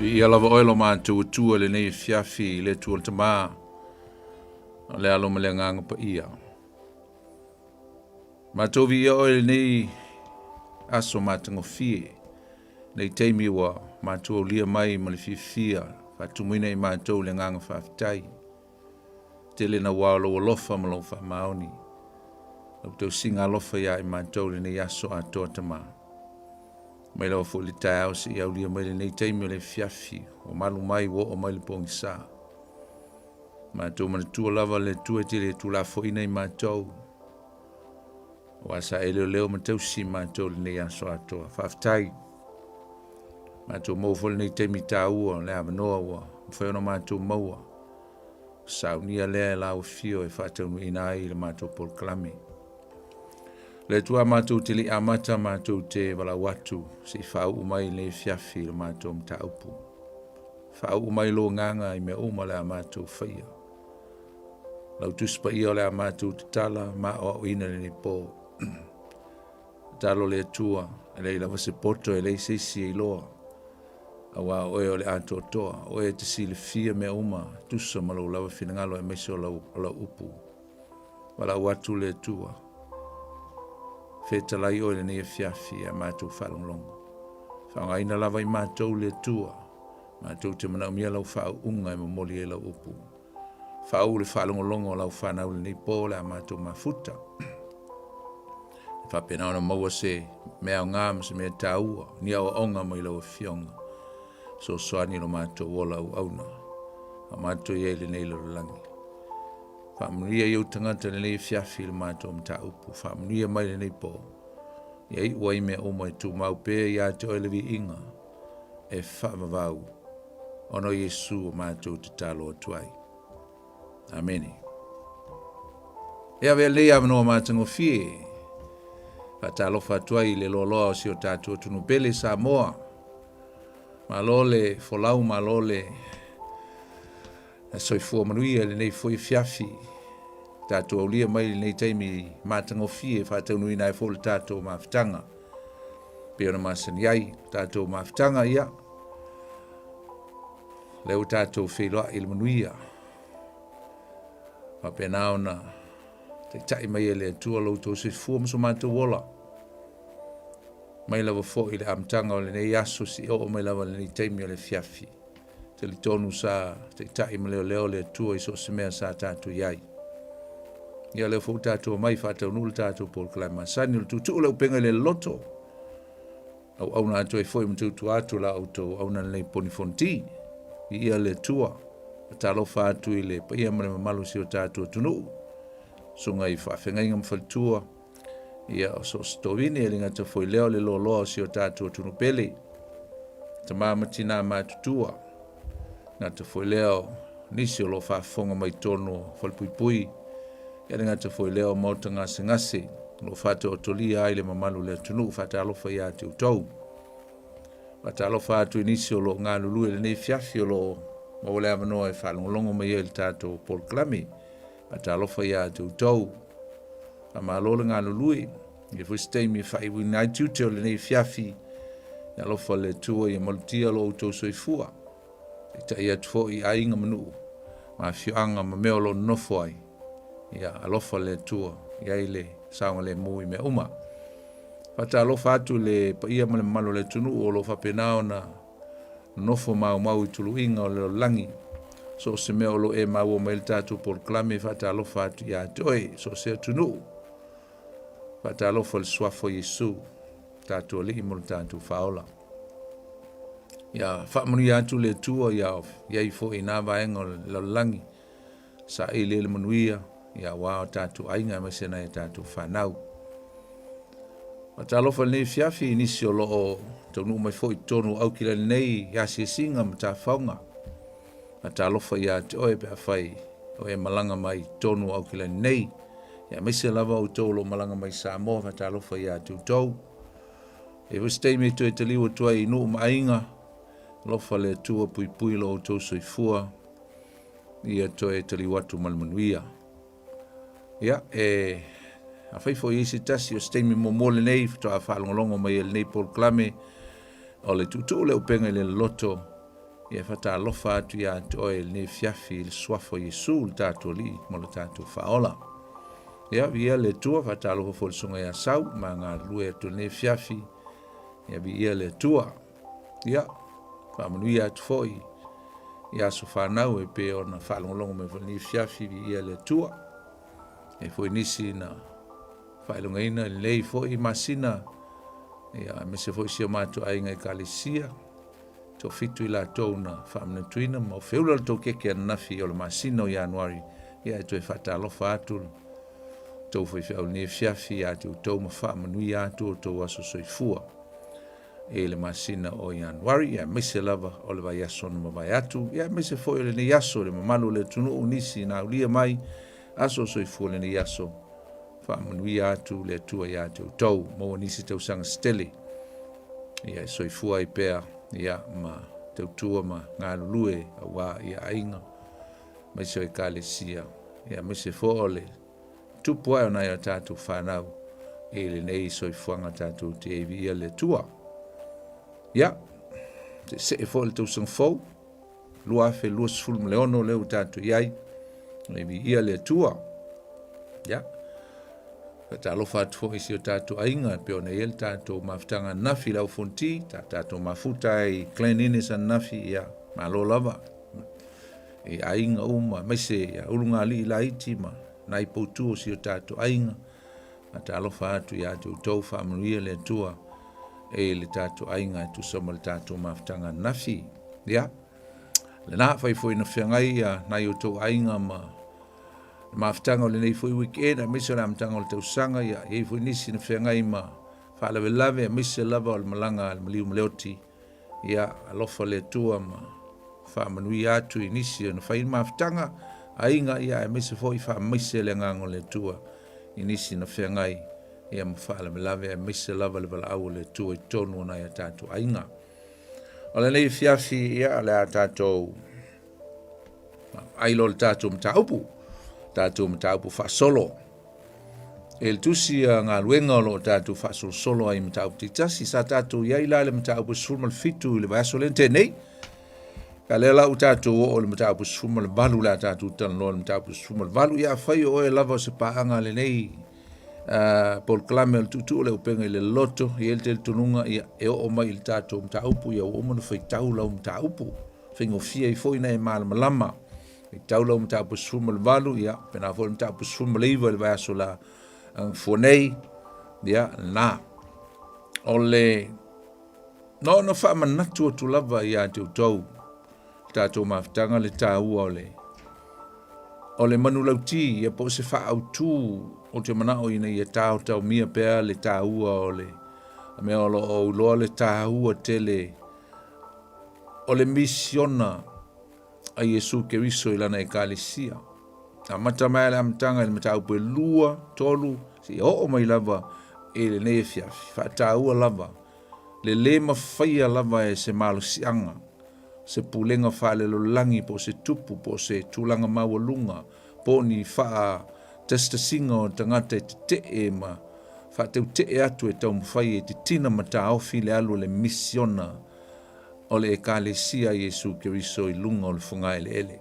Viia lava oe lo matou Atua i lenei afiafi i le Atua le Tama, o le Alo ma le Agaga Paia. Matou viia oe i lenei aso matagofie, nei taimi ua matou aulia mai ma le fiafia faatumuina i matou le agaga faafetai. Tele naua o lou alofa ma lou faamaoni, lau tausiga alofa ia i matou lenei aso atoa Tama. Mai lava foi le taeao seia aulia mai lenei taimi o le afiafi, ua malu mai ua oo mai le pogisa. Matou manatua lava le Atua e te le tuulafoaiina i matou, aua sa e leoleo ma tausi i matou lenei aso atoa. Faafetai. Matou maua foi lenei taimi taua, le avanoa ua mafai ona matou maua. Saunia lea e lau afio e faataunuuina ai le matou polokalame. Le Atua matou te le i amata matou te valaau atu se i faauu mai lenei afiafi i le matou mataupu. Faauu mai lou agaga i mea uma o le a matou faia. Lau Tusi Paia o le a matou tatala ma aoaoina i lenei po. Tatalo le Atua, e leai lava se poto, e leai se isi e iloa, aua o oe o le atoatoa, o oe e te silafia mea uma, tusa ma lou lava finagalo aemaise o lau, o lau upu. Valaau atu le Atua, fetalai oe i lenei afiafi ia matou faalogologo. Faaaogaina lava i matou le Atua, matou te manaomia lau faauuga e momoli ai lau upu. Faauu le faalogologo a lau fanau i lenei po o le a matou mafuta. E faapena ona maua se mea aoga ma se mea taua, ni aoaoga mai lau Afioga. Fesoasoani i lo matou ola auauna, a matou i ai i lenei lalolagi. Faamanuia i ou tagata i lenei afiafi i le matou mataupu. Faamanuia mai lenei po. Ia iu ai mea uma e tumau pea ia te oe le viiga e faavavau ona o Iesu o matou tatalo atu ai. Amene. E avea lenei avanoa matagofie faatalofa atu ai i le loaloa o si o tatou atunuu pele Samoa. Malo le folau, malo le soifua manuia i lenei foi afiafi. Tatou aulia mai lenei taimi matagofie e faataunuuina ai foi le tatou mafutaga. Pei ona masani ai tatou mafutaga, ia lea ua tatou feiloai i le manuia. Faapena ona taitai mai e le Atua lo outou soifua ma so matou ola. Mai lava foi i le amataga o lenei aso seia oo mai lava i lenei taimi o le afiafi. Talitonu sa taitai ma leoleo le Atua i so o se mea sa tatou i ai. Ia lea foi ua tatou omai faataunuu le tatou polokalame masani o le tuutuu le upega i le loto. Auauna atu ai foi ma tautua atu la outou auauna lenei poni fonoti. Viia le Atua. Faatalofa atu i le paia ma le mamalu o si o tatou atunuu. Susuga i faafeagaiga ma faletua. Ia, o so o se tovine, e le gata foi lea o le loaloa o si o tatou atunuu pele. Tama ma tina matutua. Gata foi lea o nisi o lo o faafofoga mai totonu o falepuipui. Ia le gata foi lea o maota gasegase o lo o faataotolia ai le mamalu o le atunuu. Faatalofa ia te outou. Faatalofa atu i nisi o lo o galulue i lenei afiafi o lo o maua le avanoa e faalogologo mai ai i le tatou polokalame. Faatalofa ia te outou. Faamalo le galulue. E foi se taimi e faaiuina ai tiute o lenei afiafi. Ia alofa le Atua ia malutia lo outou soifua. Taitai atu foi i aiga ma nuu, ma afioaga ma mea o lo o nonofo ai. Ia alofa le Atua i ai le saogalemu i mea uma. Faatalofa atu i le paia ma le mamalu o le atunuu o lo o faapena ona nonofo maumau i tuluiga o le lalolagi. So o se mea o lo o e maua mai le tatou polokalame, faatalofa atu ia te oe, so o se atunuu. Faatalofa i le suafa o Iesu, tatou Alii mo le tatou Faaola. Ia faamanuia atu le Atua ia i ai foi i nā vaega o le lalolagi, saili ai le manuia, ia aua o tatou aiga aemaise nai a tatou fanau. Faatalofa i lenei afiafi i nisi o lo o taunuu mai foi i totonu o Aukilani nei i asiasiga ma tafaoga. Faatalofa ia te oe pe afai o e malaga mai i totonu o Aukilani nei. Ia aemaise lava outou o lo o malaga mai i Samoa, faatalofa ia te outou. E foi se taimi e toe taliu atu ai i nuu ma aiga, alofa le Atua puipui lo outou soifua, ia toe taliu atu ma le manuia. Ia, e afai foi i se tasi o se taimi muamua lenei faatoa faalogologo mai ai i lenei polokalame o le tuutuu le upega i le loloto. Ia faatalofa atu ia te oe i lenei afiafi i le suafa o Iesu le tatou Alii ma lo tatou Faaola. Ia, viia le Atua, faatalofa foi i le susuga ia Sau ma galulue atu i lenei afiafi. Ia, viia le Atua. Ia, faamanuia atu foi i aso fanau e pei ona faalogologo mai foi i lenei afiafi, viia le Atua. E foi nisi na faailogaina i lenei foi masina, ia, aemaise foi si o matou aiga Ekalesia, Toafitu i latou na faamanatuina ma feula le tou keke ananafi o le masina o Ianuari, ia e toe faatalofa atu le tou faifeau i lenei afiafi ia te outou ma faamanuia atu o outou aso soifua i le masina o Ianuari, ia aemaise lava o le vaiaso na mavae atu, ia aemaise foi o lenei aso le mamalu o le atunuu nisi na aulia mai aso soifua lenei aso. Faamanuia atu le Atua ia te outou, maua nisi tausaga se tele ia e soifua ai pea ia ma tautua ma galulue auā ia aiga aemaise o Ekalesia ia aemaise foi o le tupu ae o nai o tatou fanau i lenei soifuaga tatou te ai. Viia le Atua. Ia seesee foi le tausaga fou 2026 lea ua tatou i ai. E viia le Atua. Ia, faatalofa atu foi i si o tatou aiga e pei ona i ai le tatou mafutaga ananafi i le au Fonti, ta tatou mafuta ai i Glen Innes ananafi, ia, malo lava i aiga uma, aemaise ia ulugalii laiti ma nai poutu o si o tatou aiga. Faatalofa atu ia te outou, faamanuia le Atua i le tatou aiga e tusa ma le tatou mafutaga ananafi. Ia, lena, fai foi na feagai ia nai outou aiga ma le mafutaga o lenei foi weekend, aemaise o le amataga o le tausaga, ia, i ai foi nisi na feagai ma faalavelave, aemaise lava o le malaga a le maliu ma le oti. Ia, alofa le Atua ma faamanuia atu i nisi na fai mafutaga aiga, ia, aemaise foi faamaise le agaga o le Atua i nisi na feagai ia ma faalavelave, aemaise lava le valaau o le Atua i totonu o nai a tatou aiga. O lenei afiafi, ia, o le a tatou vaai loa le tatou mataupu, tatou mataupu faasolo. E le tusi a galuega o lo o tatou faasolosolo ai i mataupu taitasi. Sa tatou i ai la i le mataupu 17 i le vaiaso lea na tea nei. A lea la ua tatou oo i le mataupu 18 o le a tatou talanoa i le mataupu 18. Ia afai o oe lava o se paaga a lenei polokalame o le tuutuu o le upega i le loto, e i ai le talitonuga ia e oo mai i le tatou mataupu ia ua uma ona faitau lau mataupu. Faigofie ai foi ona e malamalama. Faitau lau mataupu 18, ia pena foi le mataupu 19 i le vaiaso la fua nei. Ia lena. O le na ona faamanatu atu lava ia te outou tatou mafutaga le taua o le o le manulauti ia po o se faaautu ou te manao ina ia taotaomia pea le taua o le mea o lo o iloa le taua tele o le misiona a Iesu Keriso i lana Ekalesia. Amata mai le amataga i le mataupu e 2, 3, seia oo mai lava i lenei afiafi. Faataua lava le lē mafaia lava e se malosiaga, se pulega faalelalolagi po o se tupu po o se tulaga maualuga po o ni faatasitasiga o tagata e tetee ma faateute'e atu e taumafai e titina ma taofi le alu o le misiona o le Ekalesia a Iesu Keriso i luga o le fogaeleele.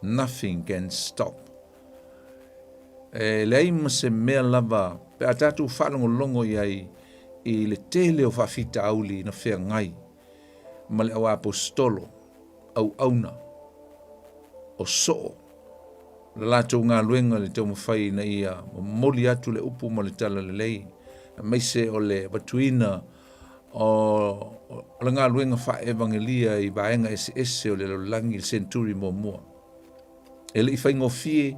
Nothing can stop. E leai ma se mea lava pe a tatou faalogologo i ai i le tele o faafitauli na feagai ma le auaposetolo, auauna, o soo, le latou galuega i le taumafai ina ia momoli atu le upu ma le talalelei, aemaise o le avatuina o le galuega faaevagelia i vaega eseese o le lalolagi i le senturi muamua. E le i faigofie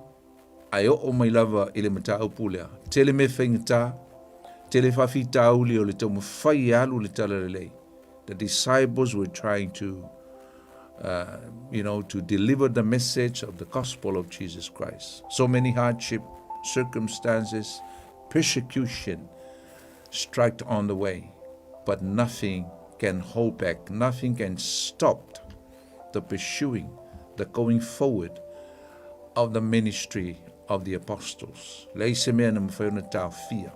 ae oo mai lava i le mataupu lea. Tele mea faigata, tele faafitauli o le taumafai e alu le talalelei. The disciples were trying to to deliver the message of the gospel of Jesus Christ. So many hardship, circumstances, persecution strike on the way, but nothing can hold back, nothing can stop the pursuing, the going forward of the ministry of the apostles. Leai se mea na mafai ona taofia.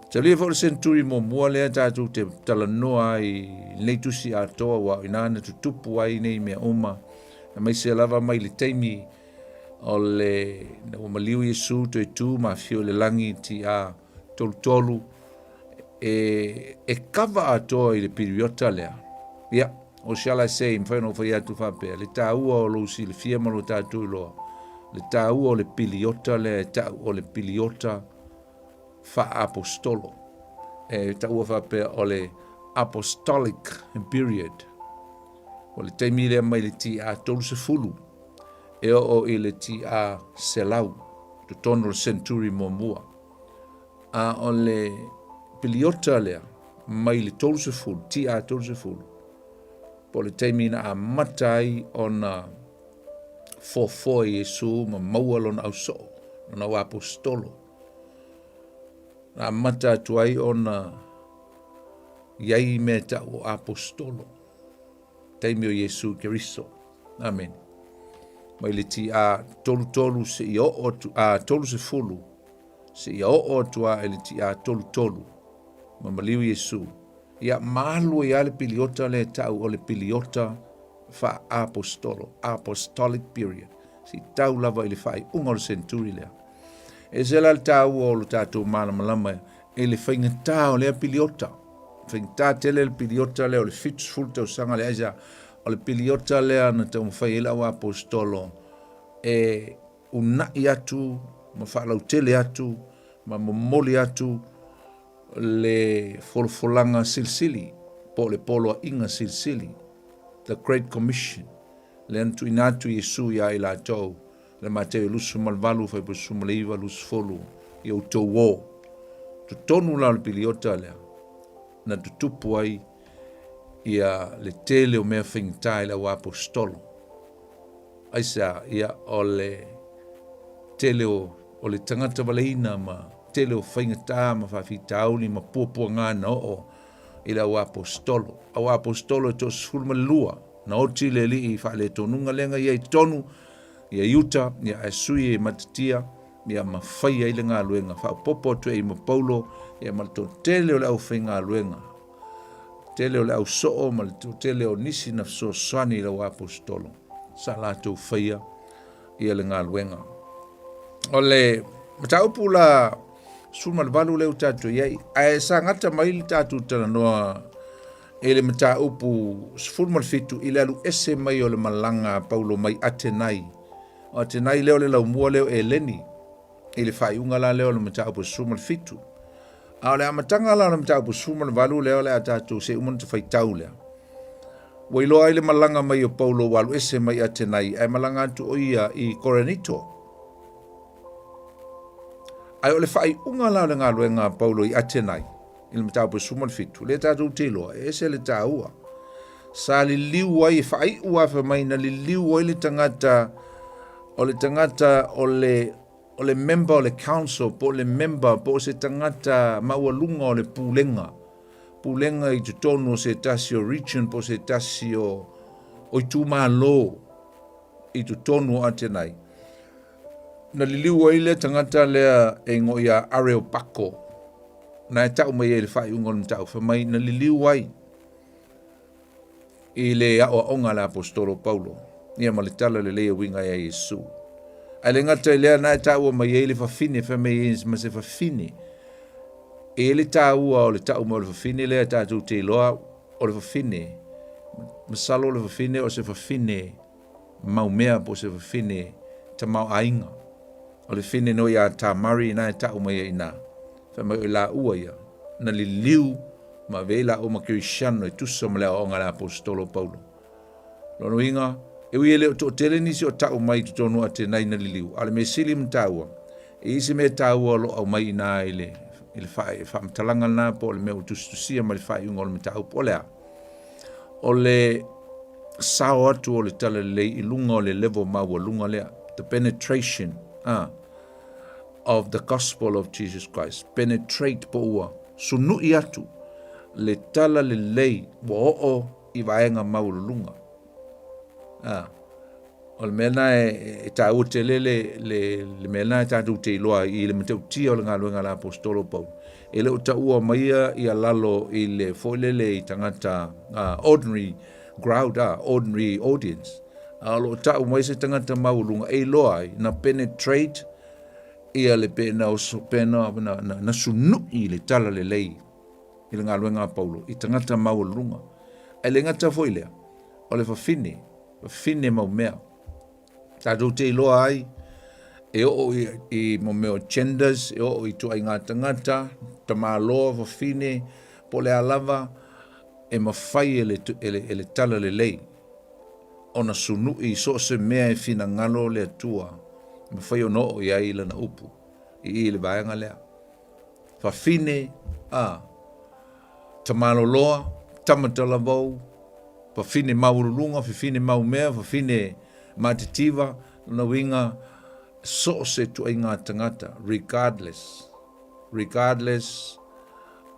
Talia foi le senturi muamua lea tatou te talanoa ai i lenei tusi atoa aua o i ina na tutupu ai nei mea uma, aemaise lava mai le taimi o le na ua maliu Iesu toe tu ma afio i le lagi TA 33 e kava atoa i le piriota lea. Ia, or shall I say, mafai ona ou fai atu faapea, le taua o lou silafia ma lo tatou iloa, le taua o le piliota lea e ta'u o le piliota faa-apostolo. E taua faapea o le apostolic period. O le taimi lea mai le TA 30 e oo i le TA 100, totonu o le century muamua. A o le piliota lea mai le 30, TA 30, po o le taimi na amata ai ona foafoa Iesu ma maua lona ausoo, lona au apostolo. Na amata atu ai ona i ai mea ta'u o apostolo, taimi o Iesu Keriso. Amene. Mai le TA 33 seia oo atu, a 30 seia oo atu a i le TA 33 ma maliu Iesu. Ia ma alu ai lava le piliota lea e ta'u o le piliota faa-apostolo, apostolic period, seia tau lava i le faaiuga o le century lea. E ese la le taua o lo tatou malamalama i le faigata o lea piliota. Faigata tele le piliota lea o le 70 tausaga lea, aisea? O le piliota lea na taumafai ai le au apostolo e una'i atu ma faalautele atu ma momoli atu le folafolaga silisili po o le poloaiga silisili, the Great Commission, lea na tuuina atu Iesu iā i latou, le Mateo 28, fuaiupu 19, 20, ia outou o. Totonu la o le piliota lea, na tutupu ai ia le tele o mea faigata i le au apostolo. Aisea? Ia o le tele o le tagata valeina ma tele o faigata ma faafitauli ma puapuaga na oo i le au apostolo. Au apostolo e 12 na oti le Alii i faaletonuga lea na i ai i totonu ia Iuta, ia ae sui e Matatia, ia ma fai ai le galuega faaopoopo atu ai ma Paulo, ia ma le toatele o le aufaigaluega, tele o le ausoo ma le toatele o nisi na fesoasoani i le au apostolo sa latou faia ia le galuega. O le mataupu la 18 lea ua tatou i ai, ae sa gata mai le tatou talanoa i le mataupu 17 i le alu ese mai o le malaga a Paulo mai Atenai. O Atenai lea o le laumua lea o Eleni i le faaiuga la lea o le mataupu 17. A o le amataga la o le mataupu 18 lea o le a tatou se uma ona faitau lea. Ua iloa ai le malaga mai o Paulo ua alu ese mai Atenai ae malaga atu o ia i Korinito. Ae o le faaiuga la o le galuega a Paulo i Atenai i le mataupu 17, lea tatou te iloa, e ese le taua. Sa liliu ai, e faaiu lava fai mai, na liliu ai le tagata, o le tagata o le o le member o le council po o le member po o se tagata maualuga o le pulega, pulega i totonu o se tasi o region po o se tasi o itumalo i totonu o Atenai. Na liliu ai le tagata lea e igoa ia Areopako, na e ta'u mai ai i le faaiuga o le mataupu, fai mai na liliu ai i le aoaoga a le aposetolo Paulo, ia ma le tala lelei e uiga ia Iesu. Ae le gata i lea, na e taua mai ai le fafine, fai mai ai ma se fafine. E i ai le taua o le ta'u mai o le fafine lea tatou te iloa o le fafine, masalo o le fafine o se fafine maumea po o se fafine tamaoaiga. O le fafine nō ia Tamari na e ta'u mai ai i ina. Fai mai o i laua ia, na liliu ma avea i laua ma Kerisiano e tusa ma le aoaoga a le aposetolo Paulo. Lona uiga, e ui e le o toatele nisi o ta'u mai i totonu o Atenai na liliu, a o le mea sili ma taua, e i ai se mea taua o lo o aumai i ina i le i le faamatalaga lena po o le mea ua tusitusia mai le faaiuga o le mataupu. O le a? O le sao atu o le talalelei i luga o le level maualuga lea, the penetration of the gospel of Jesus Christ. Penetrate po ua sunu'i atu le talalelei ua oo i vaega maualuluga. O le mea lena e taua tele le mea lena e tatou te iloa ai i le matautia o le galuega a le Aposetolo o Paulo. E le o taua maia ia lalo i le foi lele i tagata ordinary crowd, ordinary audience. A o lo o tau mai se tagata maualuga e iloa ai na penetrate ia le pe na oso pe na sunui le tala lelei i le galuega a Paulo i tagata maualuluga. Ae le gata foi lea, o le fafine, fafine mau mea. Tatou te iloa ai e oo i mo mea o genders, e oo i ituaiga tagata, tamaloa, fafine, po o le a lava, e mafai e le tala lelei ona sunui i so o se mea e finagalo le Atua e mafai ona oo i ai lana upu i i le vaega lea. Fafine, a, tamaloloa, tama talavou, fafine maualuluga, fafine maumea, fafine matitiva, lona uiga so o se ituaiga tagata, regardless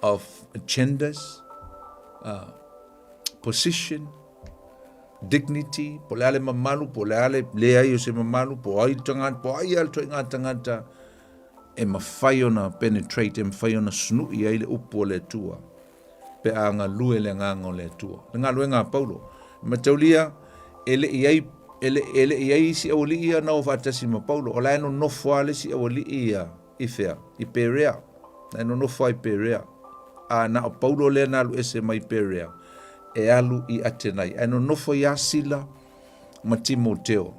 of genders, position, dignity, po o le a le mamalu, po o le a le leai o se mamalu, po o ai le tagata, po o ai lava le ituaiga tagata, e mafai ona penetrate, e mafai ona sunui ai le upu o le Atua, pe a galue le agaga o le Atua. Le galuega a Paulo, e mataulia, e le i ai, e le i ai isi aualii ia na o faatasi ma Paulo, o la e nonofo lava le isi aualii ia i fea? I Perea. Na e nonofo lava i Perea. A na o Paulo lea na alu ese mai Perea, e alu i Atenai. Ae nonofo ia Sila ma Timoteo.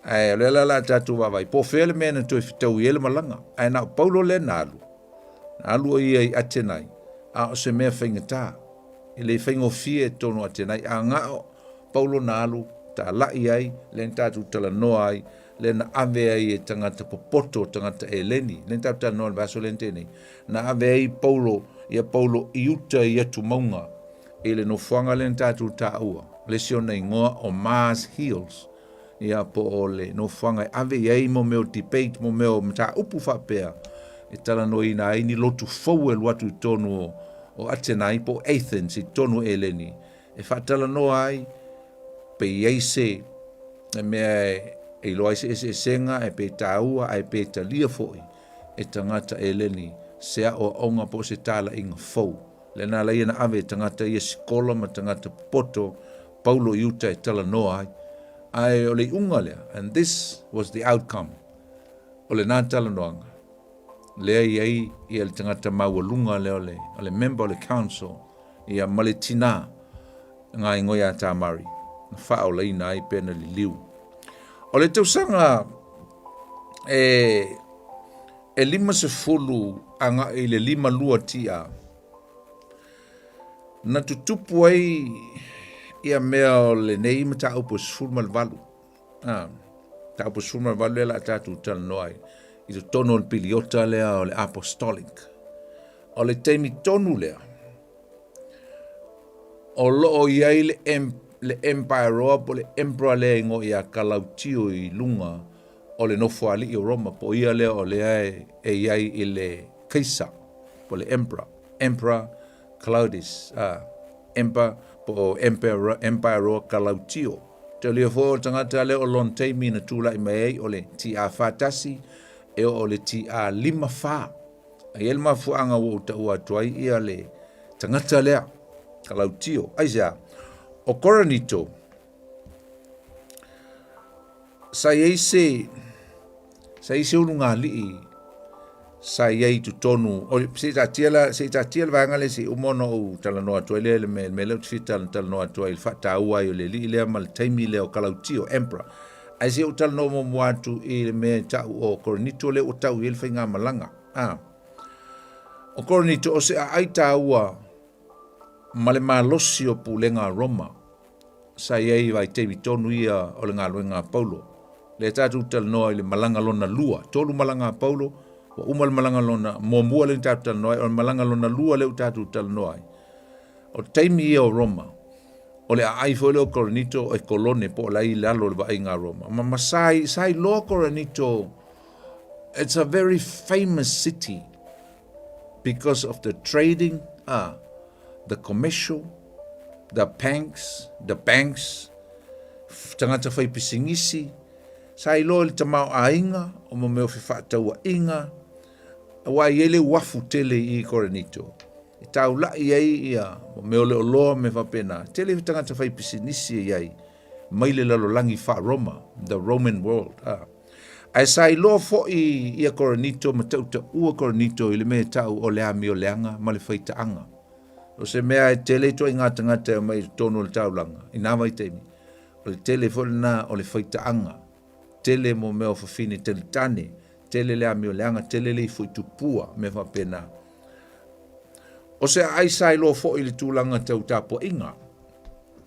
Ae o lea la o le a tatou vaavaai, po o fea le mea na toe fetaui ai le malaga. Ae na o Paulo lea na alu, na alu o ia i Atenai, a o se mea faigata. E le faigofie i totonu o Atenai, a na o Paulo na alu talai ai, lea na tatou talanoa ai, lea na ave ai e tagata popoto, tagata Eleni, lea na tatou talanoa i le vaiaso lea na tea nei, na ave ai Paulo, ia Paulo i uta i atumauga, i le nofoaga lea na tatou taua, le isi ona igoa o Mars Hills, ia po o le nofoaga e ave i ai mo mea o debate, mo mea o mataupu faapea, e talanoaina ai ni lotu fou e alu atu i totonu o Atenai po o Athens i totonu o Eleni, e faatalanoa ai pe i ai se mea e iloa ai se eseesega ae pe taua ae pe talia foi e tagata Eleni se aoaoga po o se talaiga fou. Lea na ala ai ona ave e tagata ia sikola ma tagata popoto Paulo i uta e talanoa ai. Ae o le iuga lea, and this was the outcome, o lena talanoaga, lea i ai ia le tagata maualuga lea o le member o le council, ia ma le tina gaigoi ia Tamari, na faaolaina ai pe na liliu. O le tausaga e 50 agai i le 52 tia, na tutupu ai ia mea o lenei mataupu e 18. Ah, mataupu 18 lea o le a tatou talanoa ai i totonu o le piliota lea o le apostolic. O le taimi tonu lea, o lo o i ai le emperoa po o le emperor lea e igoa ia Kalautio i luga o le nofoalii o Roma, po o ia lea o lea e i ai i le Kaisa, po o le emperor, Emperor Claudius, Emperor, po o Emperor, Emperoa Kalautio. Taulia foi o le tagata lea o lona taimi na tulai mai ai o le TA41 e oo i le TA54. A i ai le mafuaaga ua ou taua atu ai ia le tagata lea, Kalautio. Aisea? O Korinito, Sa i ai se sa i ai se ulugalii sa i ai i totonu o se i taatia la se i taatia le vaega lea se i uma ona ou talanoa atu ai lea i le mea le mea lea ou te fia talanoa atu ai i le faataua ai o le alii lea ma le taimi lea o Kalautio Emperor. Ae se i ou talanoa muamua atu i le mea e tau o Korinito lea ua tau i ai le faigamalaga. A o Korinito o se aai taua ma le malosi o pulega a Roma sa i ai i vaitaimi tonu ia o le galuega a Paulo. Lea tatou talanoa i le malaga lona lua, tolu malaga a Paulo, ua uma le malaga lona muamua lea na tatou talanoa ai, o le malaga lona lua lea ua tatou talanoa ai. O taimi ia o Roma, o le aai foi lea o Korinito e kolone po o la i lalo o le vaaiga a Roma. Ma sa iloa Korinito, it's a very famous city because of the trading, the commercial, the banks, the banks. tagata faipisinisi, sa iloa i le tamaoaiga o mo mea o fefaatauaiga, aua e i ai le uafu tele i Korinito e taulai ai ia mo mea o le oloa ma mea faapena. Tele tagata faipisinisi e i ai mai le lalolagi faa-Roma, the Roman world. Ah. Ae sa iloa foi ia Korinito ma tautaua Korinito i le mea e tau o le amioleaga ma le faitaaga. O se mea e tele ituaiga tagata e omai i totonu o le taulaga i na vaitaimi, o le tele foi lena o le faitaaga, tele mo mea o fafine talitane, tele le amioleaga, tele le ifo i tupua, mea faapena. O se aai sa iloa foi i le tulaga tau tapuaiga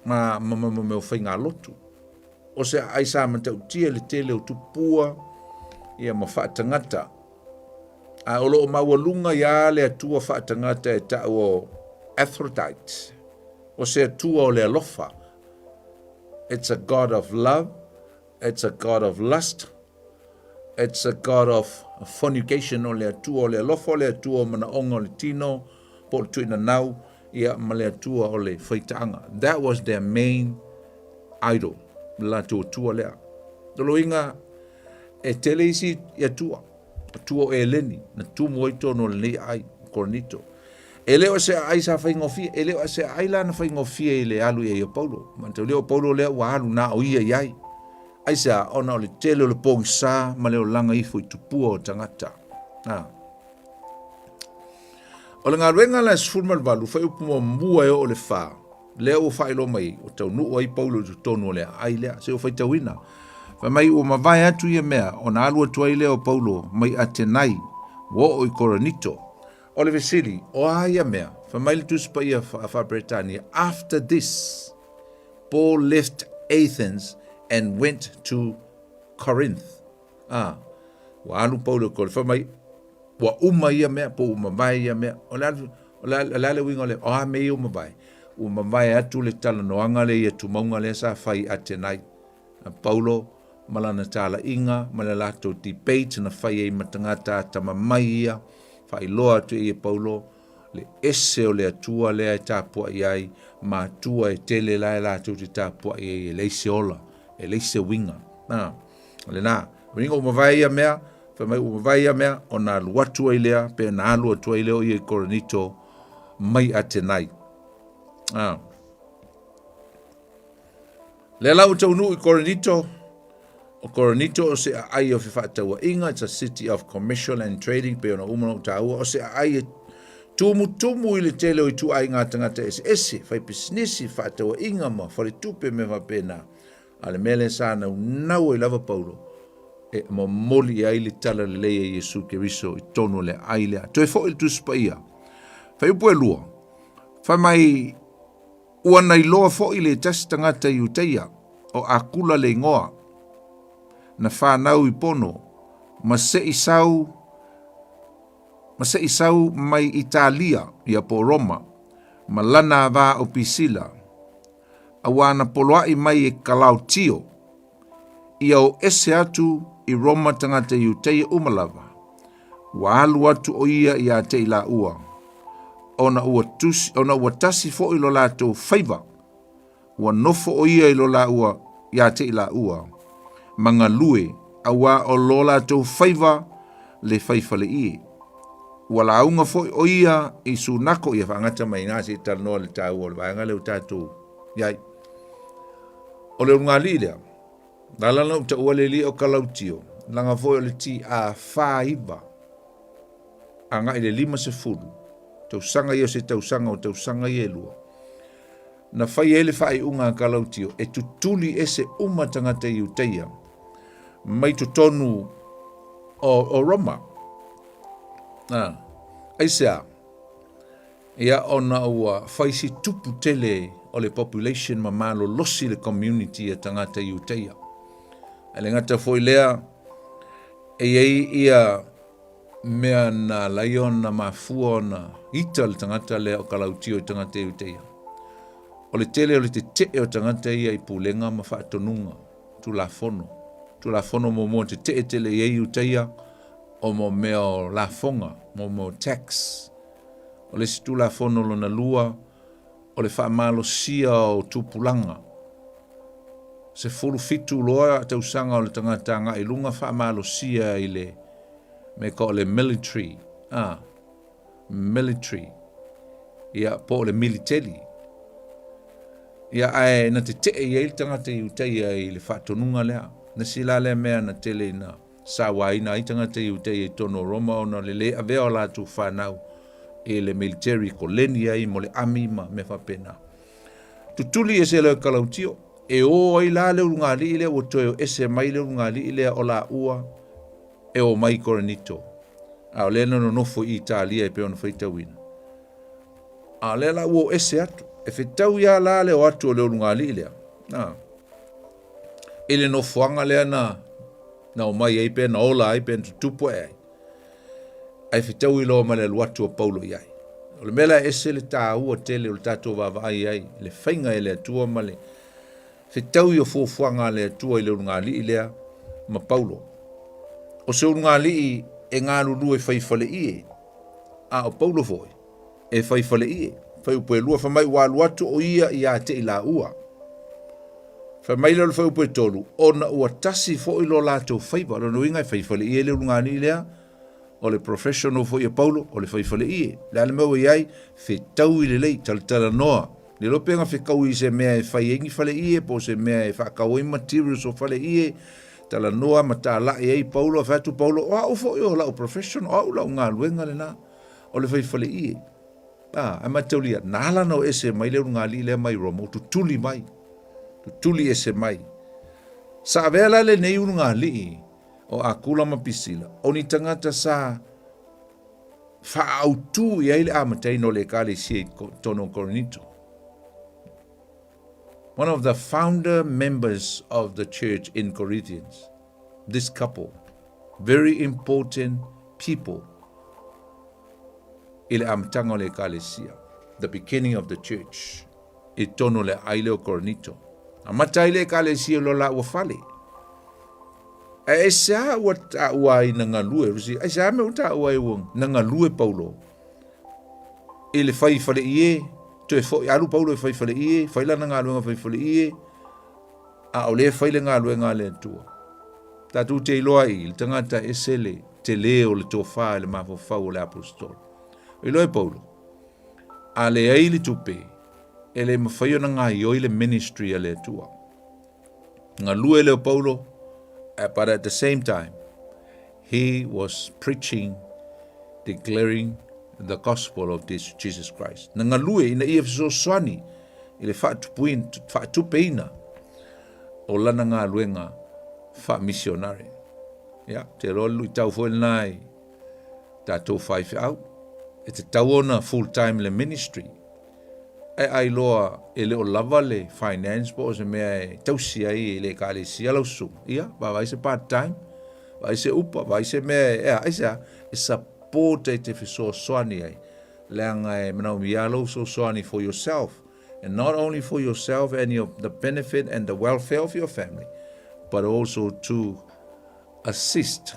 ma ma ma mea o faigalotu. O se aai sa matautia i le tele o tupua ia ma faatagata. A o lo o maualuga ia le Atua faatagata e tau o Aphrodite. O se Atua o le alofa. It's a God of love, it's a God of lust, it's a God of fornication, o le Atua o le alofa, o le Atua o manaoga o le tino, po o le tuinanau, ia ma le Atua o le faitaaga. That was their main idol, le latou Atua lea. O loiga e tele isi Atua, Atua o Eleni, na tumu ai tonu o lenei aai, o Korinito. E le o se aai sa faigofie, e le o se aai la na faigofie i le alu i ai o Paulo. Manatua o Paulo lea ua alu na o ia i ai. Aisea, ona o le tele o le pogisa ma le olaga ifo i tupua o tagata. A. O le galuega la e 18, fuaiupu muamua e oo i le 4, lea ua faailoa mai ai, ua taunuu ai Paulo i totonu o le aai lea. Se ua faitauina. Fai mai ua mavae atu ia mea, ona alu atu ai lea o Paulo mai Atenai, ua oo i Korinito. O le fesili, o a ia mea? Fai mai le Tusi Paia faa-Peretania, After this, Paul left Athens and went to Corinth. A, ua alu Paulo i Korinth. Fai mai, ua uma ia mea, po ua mavae ia mea. O le a, o le a, o le a le uiga o le, o a mea ia ua mavae? Ua mavae atu le talanoaga lea i atumauga lea sa fai i Atenai. A Paulo ma lana talaiga ma le latou debate na fai ai ma tagata atamamai ia, faailoa atu i ai e Paulo le ese o le Atua lea e tapuai ai, ma Atua e tele la e latou te tapuai ai e leai se ola, e leai se uiga. A, o lena, uiga ua mavae ia mea, fai mai ua mavae ia mea, ona alu atu ai lea, pe na alu atu ai lea o ia i Korinito mai Atenai. A. Lea la ua taunuu i Korinito, o Korinito o se aai o fefaatauaiga, it's a city of commercial and trading, pei ona uma ona ou taua, o se aai e tumutumu i le tele o ituaiga tagata eseese, fai pisinisi, fefaatauaiga ma faletupe mea faapena. A o le mea lea sa naunau ai lava Paulo, e momoli i ai le tala lelei a Iesu Keriso i totonu o le aai lea. Toe foi le Tusi Paia, Fuaiupu e lua, fai mai, Ua na iloa foi le tasi tagata Iutaia, o Akula le igoa, na fanau i Pono, ma se i sau, ma se i sau mai Italia, ia po o Roma, ma lana va o Pisila, auā na poloaʻi mai e Kalautio, ia o ese atu i Roma tagata Iutaia uma lava, Ua alu atu ʻo ia iā te i lāua, ona ua tusi, ona ua tasi foʻi lo latou faiva. Ua nofo ʻo ia i lo lāua iā te i lāua, ma galue, auā o lo latou faiva le faifaleie. Ua lauga foʻi ʻo ia i sunako ia faagata mai ina se i talanoa i le taua o le vaega lea ua tatou i ai. O le ulugalii lea. Na ala ona ou taua le alii o Kalautio, leaga foi o le TA 49 agai i le 50 tausaga ia o se tausaga o tausaga ia e lua, na fai ai le faaiuga a Kalautio e tutuli ese uma tagata Iutaia mai totonu o Roma. Aisea? Ia ona ua fai si tupu tele o le population ma malolosi le community a tagata Iutaia. Ae le gata foi lea, e i ai ia mea na ala ai ona mafua ona ita le tagata lea o Kalautio i tagata Iutaia. O le tele o le tetee o tagata ia i pulega ma faatonuga, Tulafono. Tulafono muamua tetee tele i ai Iutaia o mo mea o lafoga, mo mea o tax. O le isi Tulafono lona lua, o le faamalosia o tupulaga. 17 loa tausaga o le tagata agai i luga faamalosia i le mea ka o le military, a, military, ia, po o le militeli. Ia, ae na tetee i ai le tagata Iutaia i le faatonuga lea. Nasi la lea mea na tele ina sauaina ai tagata Iutaia i totonu o Roma ona o le le avea o latou fanau i le military koleni ai mo le ami ma mea faapena. Tutuli ese loa e Kalautio, e o ai la le ulugalii lea ua toe o ese mai le ulugalii lea o laua e o mai i Korinito. A o lea na nonofo i Italia e pei ona faitauina. A o lea la ua o ese atu. E fetaui lava la le o atu o le ulugalii lea. A. I le nofoaga lea na na omai ai pe na ola ai pe na tutupu ae ai. Ae fetaui loa ma le alu atu o Paulo i ai. O le mea la e ese le taua tele o le tatou vaavaai ai, le faiga e le Atua ma le fetaui o fuafuaga a le Atua i le ulugalii lea ma Paulo. O se ulugalii e galulue fai faleie, a o Paulo foi e fai faleie. Fuaiupu e 2, fai mai ua alu atu o ia ia te i laua. Fai mai lea o le fuaiupu e 3, ona ua tasi foi lo latou faiva. O lona uiga e fai faleie le ulugalii lea, o le professional foi a Paulo, o le fai faleie. Le a le mea ua i ai, fetaui lelei, talatalanoa. Le iloa pe na fetaui i se mea e fai ai ni faleie, po o se mea e faatau ai materials o faleie, talanoa ma talai ai Paulo, fai atu Paulo, o au foi o lau profession, o au lau galuega lena, o le fai faleie. A, ae mataulia, na ala ona o ese mai le ulugalii lea mai Roma, ua tutuli mai, tutuli ese mai. Sa avea la lenei ulugalii o Akula ma Pisila, o ni tagata sa faaautu i ai le amataina o le Ekalesia i totonu o Korinito. One of the founder members of the church in Corinthians, this couple, very important people i le amataga o le Ekalesia, the beginning of the church, i totonu o le aai lea o Korinito. Amata ai le Ekalesia i lo laua fale. Ae aisea ua taua ai na galue, Rusi, aisea mea ua taua ai ua na galue Paulo i le fai faleie, toe foi, alu Paulo e fai faleie, fai lana galuega fai faleie, a o lea fai le galuega a le Atua. Tatou te iloa i le tagata ese le tele o le tofa i le mafaufau o le apostola. Iloa e Paulo, a leai le tupe, e le mafai ona gaioi le ministry a le Atua. Galue lea o Paulo, but at the same time, he was preaching, declaring the gospel of this Jesus Christ. Na galue ina ia fesoasoani i le faatupeina o lana galuega faamisionare. Ia, te loa le luitau foi lena i tatou faifeau. E tatau ona full time le ministry. Ae ai loa e le o lava le finance po o se mea e tausi ai e le ekalesia lau susuga, ia, vaavaai se part time, vaai se upa, vaai se mea e, ea, aisea, e support e te fesoasoani ai, leaga e manaomia lou fesoasoani for yourself, and not only for yourself and your, the benefit and the welfare of your family, but also to assist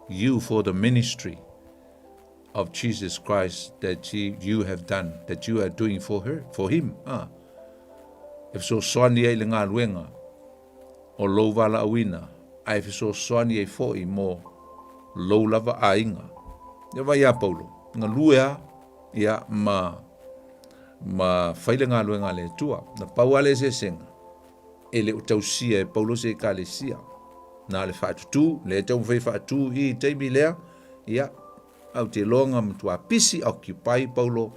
you for the ministry of Jesus Christ that you have done, that you are doing for her, for him. Ah. E fesoasoani ai le galuega o lou valaauina, ae fesoasoani ai foi mo lou lava aiga. Ia vaai ia Paulo, galue a, ia ma ma fai le galuega a le Atua. Na pau lava le eseesega, e le o tausia e Paulo se ekalesia. Na le faatutū, lea e taumafai e faatū i i taimi lea, ia, au te iloa na matua pisi occupy Paulo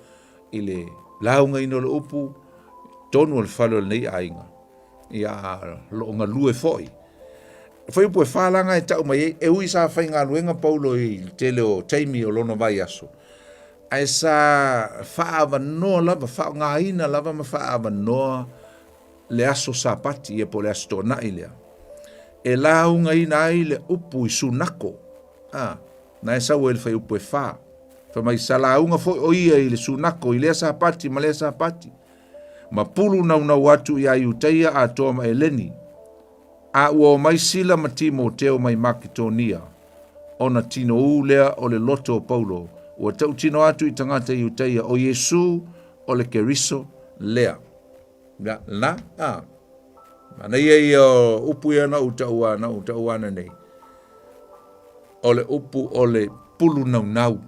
i le laugaina o le upu tonu o le fale o lenei aiga. Ia, a lo o galue foi. Fuaiupu e falaga e tau mai ai, e ui sa faigaluega Paulo i le tele o taimi o lona vaiaso, ae sa faaavanoa lava, faaaogaina lava ma faaavanoa le aso Sapati, ia po o le Aso Toonai lea, e laugaina ai le upu i Sunako, a, na e sau ai le fuaiupu e fa. Fai mai, sa lauga foi o ia i le Sunako i lea Sapati ma lea Sapati, ma pulu naunau atu iā Iutaia atoa ma Eleni, a ua omai Sila ma Timoteo mai Maketonia, ona tinoū lea o le loto o Paulo, ua tautino atu i tagata Iutaia, o Iesu o le Keriso lea. Ia, lena, a. Manaia ia o upu ia na ou taua na ou taua nei. O le upu o le pulu naunau.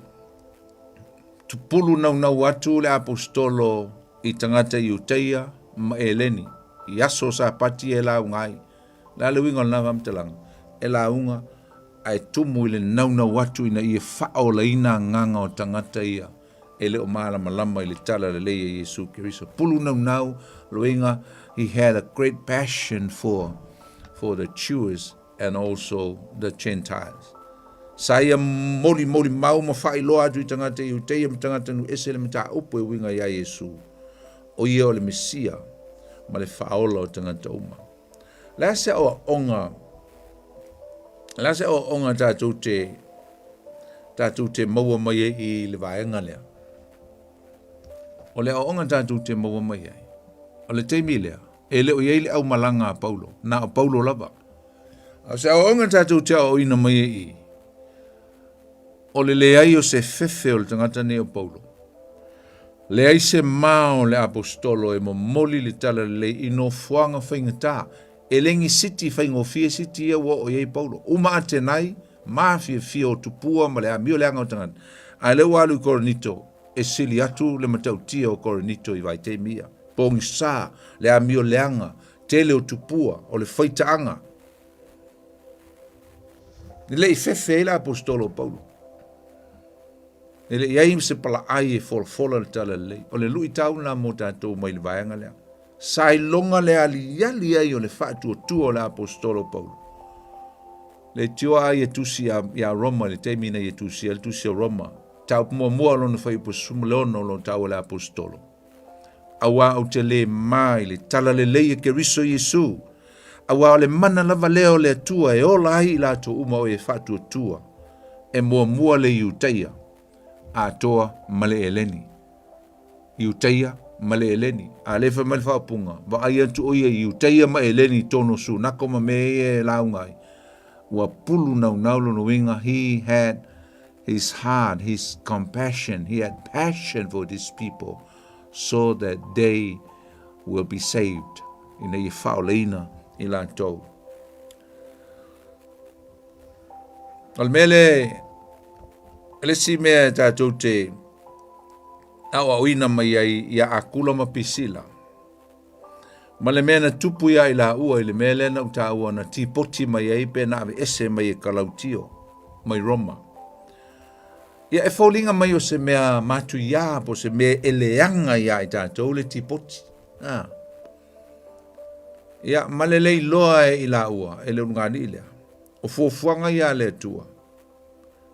Pulu naunau atu le aposetolo i tagata Iutaia ma Eleni i aso Sapati e lauga ai. O le a le uiga o lena faamatalaga? E lauga ae tumu i le naunau atu ina ia faaolaina agaga o tagata ia e le o malamalama i le tala lelei a Iesu Keriso. Pulu naunau, luiga, he had a great passion for for the Jews and also the Gentiles. Sa ia molimoli mau ma faailoa atu i tagata Iuteia ma tagata nuu ese le mataupu e uiga iā Iesu, o ia o le Mesia ma le Faaola o tagata uma. O le a se aoaoga, o le a se aoaoga tatou te, tatou te maua mai ai i le vaega lea? O le aoaoga tatou te maua mai ai, o le taimi lea, e le o i ai le aumalaga a Paulo, na o Paulo lava. A o se aoaoga tatou te aoaoina mai ai i, o le leai o se fefe o le tagata nei o Paulo. Leai se ma o le aposetolo e momoli le tala lelei i nofoaga faigata, e le ni siti faigofie siti ia ua oo i ai Paulo. Uma Atenai, mafiafia o tupua ma le amio leaga o tagata. A lea ua alu i Korinito, e sili atu le matautia o Korinito i vaitaimi ia. Pogisa, le amio leaga, tele o tupua, o le faitaaga. E le i fefe ai le aposetolo o Paulo. E le i ai se palaai e folafola le tala lelei. O le luitau lena mo tatou mai le vaega lea. Sa iloga le aliali ai o le faatuatua o le aposetolo Paulo. Le tioa ai e tusi ia Roma i le taimi na ia tusia le tusi o Roma. Taupu muamua o lona fuaiupu 16 o lo taua le aposetolo. Auā ou te lē mā i le talalelei e Keriso Iesu, auā o le mana lava lea o le Atua e ola ai i latou uma o e faatuatua, e muamua le Iutaia atoa ma le Eleni. Iutaia ma le Eleni. A lea fai mai le faaupuga, vaai atu o ia i Iutaia ma Eleni i tonu o Sunako ma mea ia e lauga ai. Ua pulu naunau lona uiga, he had his heart, his compassion, he had passion for these people so that they will be saved. Ina ia faaolaina i latou. O le mea le, le isi mea e tatou te aoaoina mai ai ia Akula ma Pisila, ma le mea na tupu iā i laua i le mea lea na ou taua na tipoti mai ai pe na aveese mai e Kalautio mai Roma. Ia e foliga mai o se mea matuiā po o se mea e leaga iā i tatou le tipoti. A. Ia, ma le le iloa e i laua e le ulugalii lea, o fuafuaga ia a le Atua,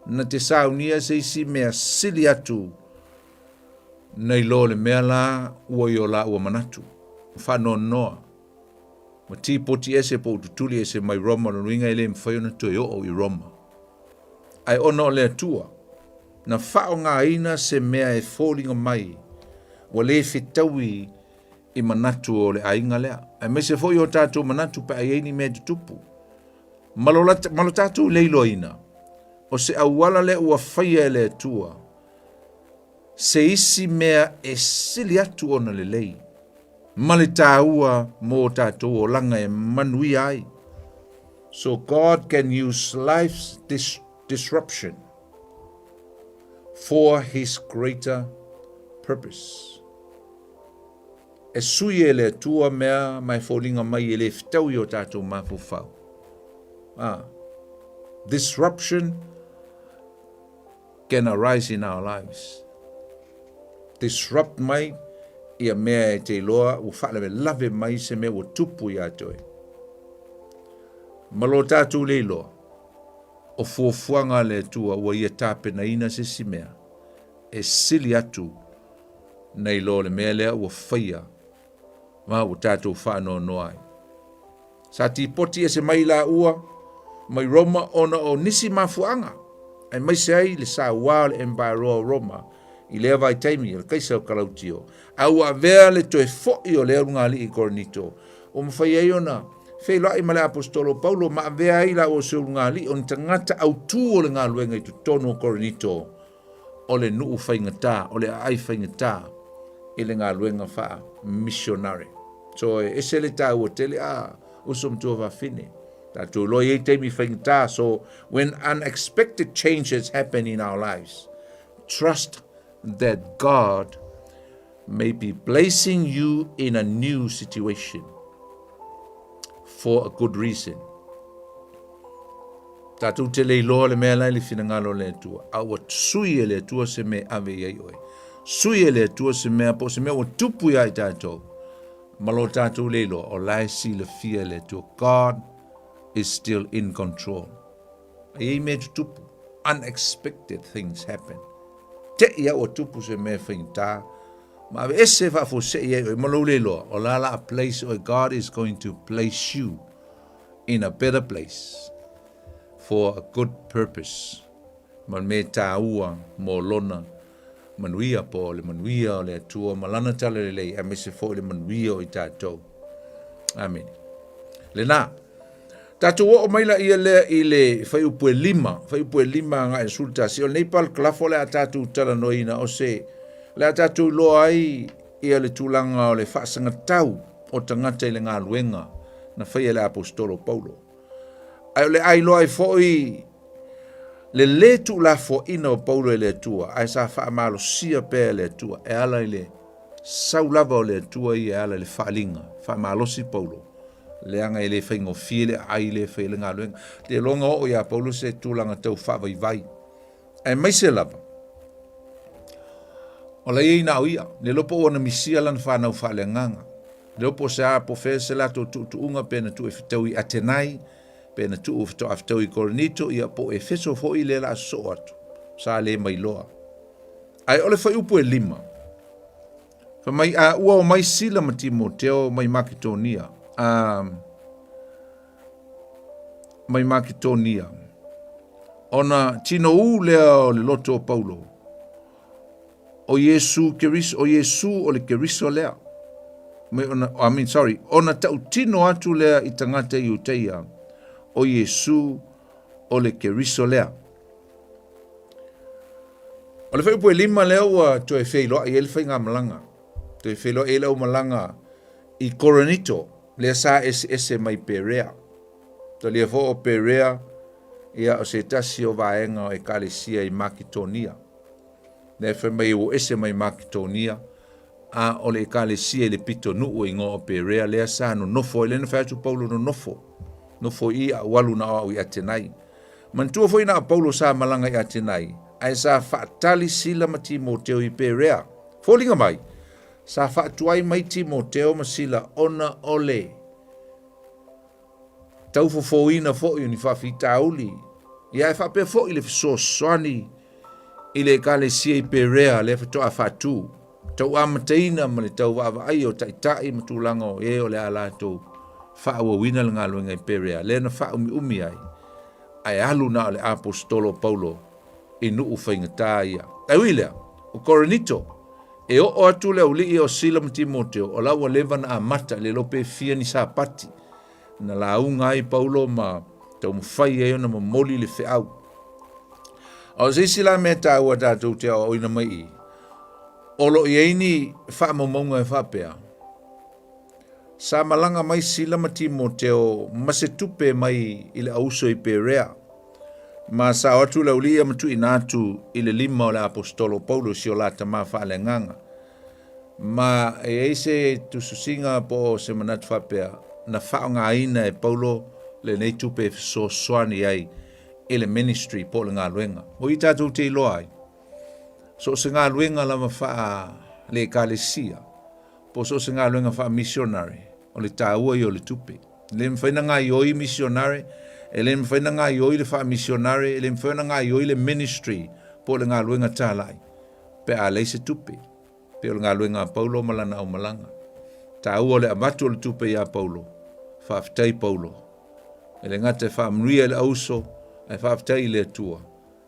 na te saunia se isi mea sili atu nai lo le mea la ua i o laua manatu, ua faanoanoa, ua tipoti ese po ua tutuli ese mai Roma, lona uiga e le mafai ona toe oo i Roma. Ae ona o le Atua, na faaaogaina se mea e foliga mai ua le fetaui i manatu o le aiga lea, aemaise foi o tatou manatu pe a i ai ni mea e tutupu. Ma lo, ma lo tatou le iloaina, o se auala lea ua faia e le Atua, se isi mea e sili atu ona lelei, ma le taua mo tatou olaga e manuia ai. So God can use life's dis disruption for his greater purpose. E sui e le Atua mea ma e foliga mai e le fetaui o tatou mafaufau. Ah, disruption can arise in our lives. Disrupt mai ia mea e te iloa ua faalavelave mai se mea ua tupu iā te oe. Ma lo tatou le iloa, o fuafuaga a le Atua ua ia tapenaina se isi mea e sili atu nai lo le mea lea ua faia ma ua tatou faanoanoa ai. Sa tipoti ese mai laua mai Roma ona o nisi mafuaaga, aemaise ai le sauā o le Empire o Roma i lea vaitaimi, o le Kaisa o Kalautio, a ua avea le toe fo'i o lea ulugalii i Korinito, ua mafai ai ona feiloai ma le Aposetolo Paulo ma avea ai laua o se ulugalii o ni tagata autū o le galuega i totonu o Korinito, o le nuu faigata, o le aai faigata i le galuega faa-missionary. So e ese le taua tele a uso ma tuafafine. Tatou iloa e i ai taimi faigata. So when unexpected changes happen in our lives, trust that God may be placing you in a new situation for a good reason. Tatou te le iloa le mea la i le finagalo o le Atua, a ua sui e le Atua se mea e ave i ai oe. Sui e le Atua se mea po o se mea ua tupu iā i tatou, ma lo tatou le iloa, o la e silafia e le Atua. God is still in control. A i ai mea tutupu, unexpected things happen. Te i a ua tupu se mea faigata, ma ave ese faafuasei ai oe ma lou le iloa, o la la a place oe, God is going to place you in a better place for a good purpose. Ma le mea taua mo lona manuia po o le manuia o le Atua ma lana talalelei aemaise foi le manuia o i tatou. Amene. Lena. Tatou oo mai laia lea i le fuaiupu e 5, fuaiupu e 5 agai i le 11. O lenei parakalafa o le a tatou talanoaina o se le a tatou iloa ai ia le tulaga o le faasagatau o tagata i le galuega na faia e le Aposetolo Paulo. Ae o le a iloa ai foi le lē tuulafoaina o Paulo e le Atua, ae sa faamalosia pea e le Atua e ala i le sau lava o le Atua ia e ala i le faaaliga. Faamalosi Paulo, leaga e le faigofie le aai lea e fai ai le galuega. Te iloa na oo iā Paulo se tulaga tau faavaivai, aemaise lava o la e i ai na o ia, le iloa po o ua na misia lana fanau faaleagaga. Le iloa po o se a, po o fea se latou tuutuuga pe na tuu e fetau i Atenai, pe na tuu faatoa fetau i Korinito, ia po o Efeso foi lea la a sosoo atu, sa le mailoa. Ae o le fuaiupu e 5, fai mai, a ua omai Sila ma Timoteo mai Maketonia, a mai Maketonia, ona tinoū lea o le loto o Paulo, O Iesu Keriso, o Iesu o le Keriso lea. Mai ona, I mean, sorry, ona tautino atu lea i tagata Iuteia, o Iesu o le Keriso lea. O le fuaiupu e 5 lea ua toe feiloai ai le faigamalaga. Toe feiloai ai le aumalaga i Korinito, lea sa eseese mai Perea. Talia foi o Perea, ia o se tasi o vaega o Ekalesia i Maketonia. Lea fai mai ua ese mai Maketonia, a o le Ekalesia i le pitonuu e igoa o Perea, lea sa nonofo ai, lea na fai atu Paulo nonofo, nofo i i a ou alu na o au i Atenai. Manatua foi na o Paulo sa malaga i Atenai, ae sa faatali Sila ma Timoteo i Perea. Foliga mai, sa faatuai mai Timoteo ma Sila ona o le taufofoina foi o ni faafitauli, ia e faapea foi le fesoasoani i le Ekalesia i Perea lea faatoa faatu, tauamataina ma le tauvaavaaia o taitai ma tulaga o e o le a latou faaauauina le galuega i Perea, lea na faaumiumi ai, ae alu na o le Aposetolo o Paulo i nuu faigata ia. Ae ui i lea, o Korinito, e oo atu le aualii o Sila ma Timoteo, o la ua leva na amata, le iloa pe fia ni Sapati, na lauga ai Paulo ma taumafai ai ona momoli le feau. A o se isi la mea taua tatou te aoaoina mai i, o lo o i ai ni faamaumauga e faapea, sa malaga mai Sila ma Timoteo ma se tupe mai i le auso i Perea, ma sa o atu le aualii ia ma tuuina atu i le lima o le Aposetolo Paulo si o la tama faaleagaga. Ma e i ai se tusitusiga po o se manatu faapea, na faaaogaina e Paulo lenei tupe e fesoasoani ai i le ministry po o le galuega. O i tatou te iloa ai, so o se galuega lava faa-le Ekalesia, po o so o se galuega faa-missionary, o le taua ia o le tupe. E le mafai ona gaoioi missionary, e le mafai ona gaoioi le faa-missionary, e le mafai ona gaoioi le ministry po o le galuega talai pe a leai se tupe. Pei o le galuega a Paulo ma lana aumalaga. Taua o le avatu o le tupe iā Paulo. Faafetai Paulo. E le gata e faamanuia i le auso, ae faafetai i le Atua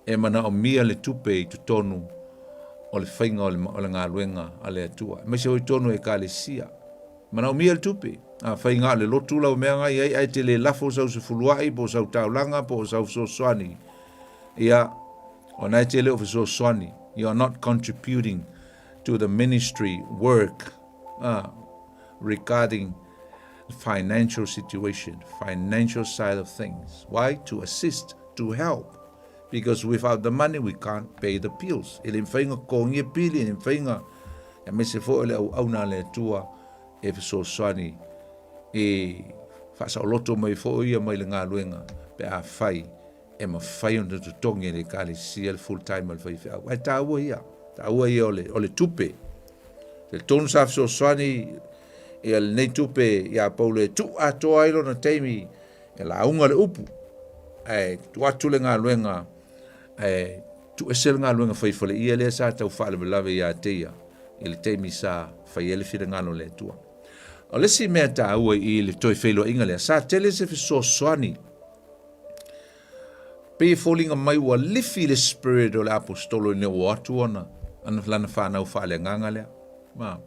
e manaomia le tupe i totonu o le faiga o le galuega a le Atua. Aemaise foi totonu o Ekalesia. Manaomia le tupe. Afai na o le lotu lau mea na i ai ae te le lafo sau sefuluai po o sau taulaga po o sau fesoasoani, ia, o na e te le o fesoasoani. You are not contributing to the ministry work regarding. financial situation, financial side of things. Why? To assist, to help. Because without the money we can't pay the bills. E le mafai ona totogia pili, e le mafai ona aemaise foi o le auauna a le Atua e fesoasoani e faasaoloto mai foi ia mai le galuega pe afai e mafai ona totogi e le Ekalesia le full time a le faifeau. Ae taua ia, taua ia o le, o le tupe. Talitonu sa fesoasoani ia lenei tupe iā Paulo e tuu atoa ai lona taimi e lauga le upu, ae tuu atu le galuega, ae tuuese le galuega fai faleia lea sa tau faalavelave ia te ia i le taimi sa fai ai le finagalo o le Atua. O le isi mea taua i i le toe feiloaiga lea, sa tele se fesoasoani Pei e foliga mai ua lifi le spirit o le aposetolo ina ua o atu ona ana lana fanau faaleagaga lea. Ma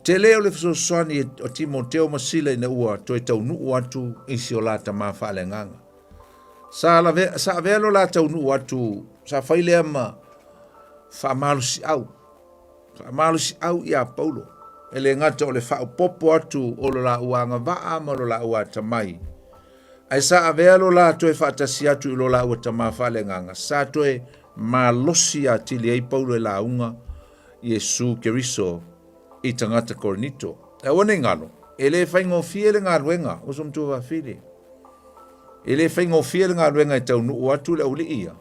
tele o le fesoasoani o Timoteo ma Sila ina ua toe taunuu atu i si o la tama faaleagaga. Sa lave, sa avea lo la taunuu atu, sa fai lea ma faamalosiau Faamalosiau iā Paulo, e le gata o le faaopoopo atu o lo laua agavaa ma lo laua atamai, ae sa avea lo la toe faatasi atu i lo laua tama faaleagaga, sa toe malosi atili ai Paulo e lauga Iesu Keriso i tagata Korinito. Aua ne i galo, e le faigofie le galuega, uso matua fafine. E le faigofie le galuega e taunuu atu le aualii ia,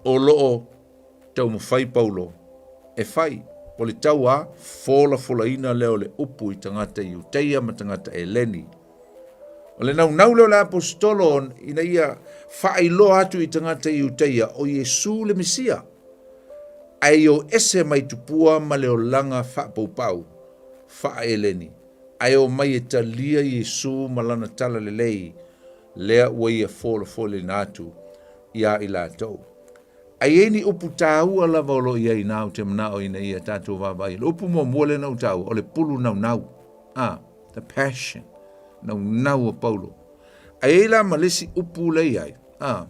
o lo o taumafai Paulo e fai, o le tau folafolaina lea o le upu i tagata Iutaia ma tagata Eleni. O le naunau lea o le aposetolo ina ia faailoa atu i tagata Iutaia o Iesu le Mesia, ae i o ese mai tupua ma le olaga faapaupau faa-Eleni, ae omai e talia Iesu ma lana talalelei lea ua ia folafolaina atu iā i latou. A i ai ni upu taua lava o lo o i ai inā ou te manao ina ia tatou vaavaai. O le upu muamua lea na ou taua, o le pulu naunau. A, the passion. Naunau o Paulo. A i ai la ma le isi upu lea i ai, a,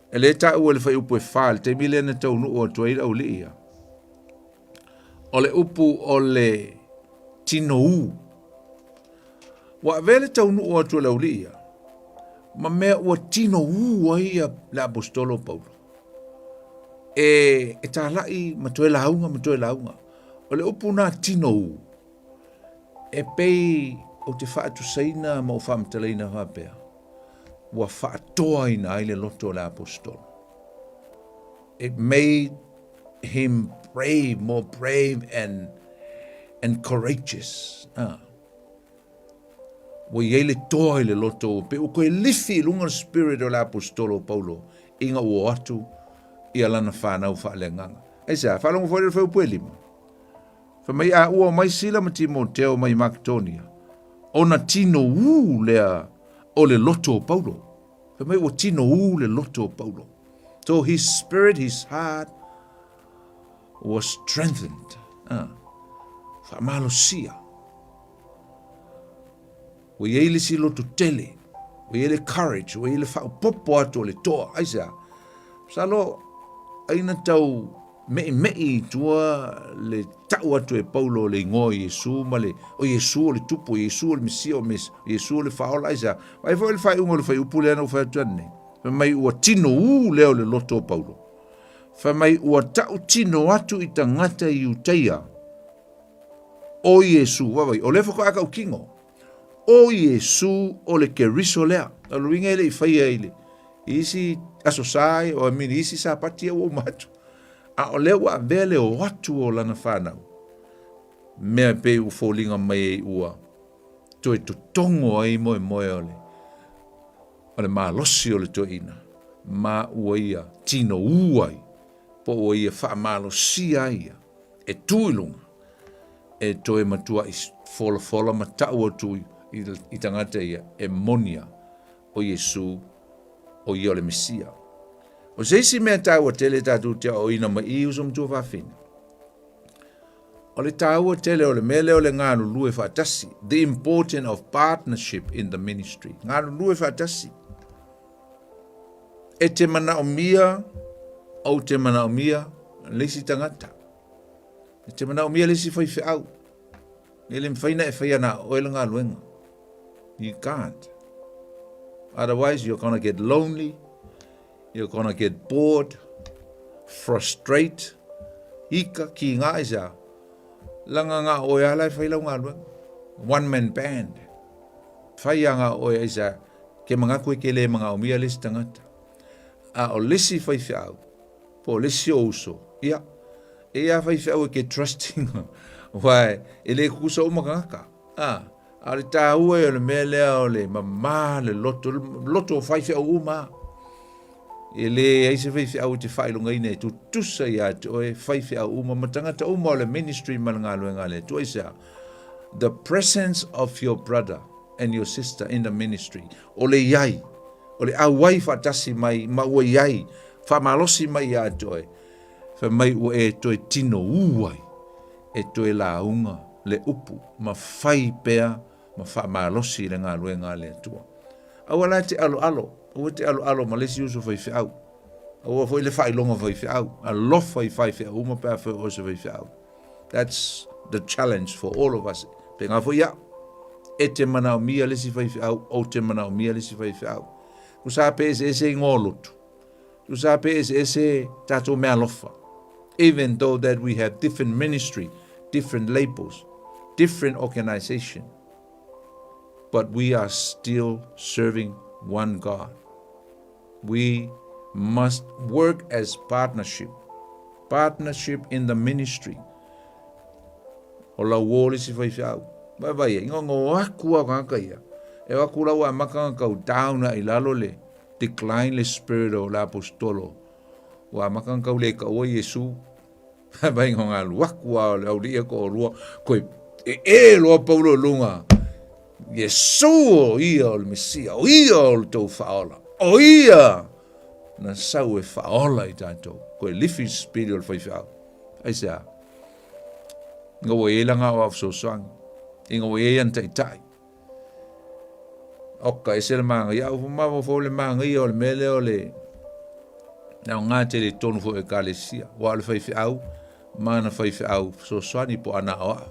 e lē taua i le fuaiupu e fa, le taimi lea na taunuu atu ai le aualii ia. O le upu o le tinoū. Ua avea le taunuu atu o le aualii ia, ma mea ua tinoū ai ia le aposetolo o Paulo. E, e talai ma toe lauga ma toe lauga. O le upu na tinoū, e pei ou te faatusaina ma ou faamatalaina faapea, ua faatoaina ai le loto o le aposetolo. It made him brave, more brave and, and courageous. Ah. Ua i ai le toa i le loto ua pei ua toe lifi i luga le spirit o le aposetolo o Paulo ina ua o atu ia lana fanau faaleagaga. Aisea? Faalogo foi le fuaiupu e lima. Fai mai a ua omai Sila ma Timoteo mai Makedonia, ona tinoū lea o le loto o Paulo. Fai mai ua tinoū le loto o Paulo. So his spirit, his heart was strengthened. Ah, faamalosia. Ua i ai le isi loto tele, ua i ai le courage, ua i ai le faaopoopo atu o le toa. Aisea? Masalo ai na tau meʻimeʻi i tua le tau atu e Paulo o le igoa o Iesu ma le o Iesu o le Tupu, o Iesu o le Mesia, o Iesu o le Faaola. Aisea? Vaai foi le faaiuga o le fuaiupu lea na ou fai atu nei. Fai mai ua tinoū lea o le loto o Paulo. Fai mai ua tautino atu i tagata Iutaia o Iesu, vaavaai, o lea faatoa tautino, o Iesu o le Keriso lea. O le uiga e le i faia i le isi aso sa, o I mean, isi Sapati ia ua uma atu. A o lea ua avea le o atu o lana fanau, mea e pei ua foliga mai ai ua toe totogo ai moemoe o le o le malosi o le toeaina, ma ua ia tinoū ai, po ua ia faamalosia ai ia e tu i luga, e toe matuaʻi folafola ma tau atu i tagata ia e moni a o Iesu o ia o le Mesia. O se isi mea taua tele tatou te aoaoina mai i uso matua fafine, o le taua tele o le mea lea o le galulue faatasi, the importance of partnership in the ministry, galulue faatasi. E te manaomia, ou te manaomia le isi tagata. E te manaomia le isi faifeau. E le mafai na e faia na o oe le galuega. You can't. Otherwise you're gonna get lonely, you're gonna get bored, frustrate, ika, ki ngā i sea. Langa ngā oe ala e whai lau galuega. One man band. Whai a ngā oe ai sea, ke mangaku e ke le manga o mia lesi tangata. A o lesi whai whiau, po o lesi o uso, ia, e ia whai whiau e ke trusting, wai, e le kukusa uma kangaka. A, A o le tāua ia o le mea lea o le mamā le loto, loto o faifeau uma a. E le ai se faifeau e te faailogaina e tutusa ia te oe faifeau uma ma tagata uma o le ministry ma le galuega a le Atua. Aisea? The presence of your brother and your sister in the ministry. O le iai, o le auai faatasi mai ma ua iai, faamalosi mai ia te oe, fai mai ua e toe tino ū ai e toe lauga le upu ma fai pea ma faamalosi i le galuega a le Atua. Aua la e te aloalo, aua e te aloalo ma le isi uso faifeau. Aua foi le faailoga faifeau. Alofa i faifeau uma pe afai o oe se faifeau. That's the challenge for all of us. Pēnā foi au. E te manaomia le isi faifeau, ou te manaomia le isi faifeau. Tusa pe eseese igoa o lotu. Tusa pe eseese tatou mealofa. Even though that we have different ministry, different labels, different organization, but we are still serving one God. We must work as partnership. Partnership in the ministry. O lau uō le isi faifeau. Vaivai e, ingoingo aku au kangaka ia. E o aku lau amakanga kau down a i lalo le decline le spirit o le aposetolo. Ua amata ona tau le taua Iesu. Vaivai ona alu aku a o le auli'i e toalua, koe ee loa Paulo i luga, Iesu o ia o le Mesia, o ia o le tou faaola, o ia na sau e faaola i tatou. Koe lifi le spirit o le faifeau. Aisea? Ina ua i ai lana aoao fesoasoani, ina ua i ai ana taitai. Oka, ese le manaia. Au mafaufau le manaia o le mea lea o le aoga tele i totonu foi o ekalesia. Aua o le faifeau ma ana faifeau fesoasoani po o ana aoao.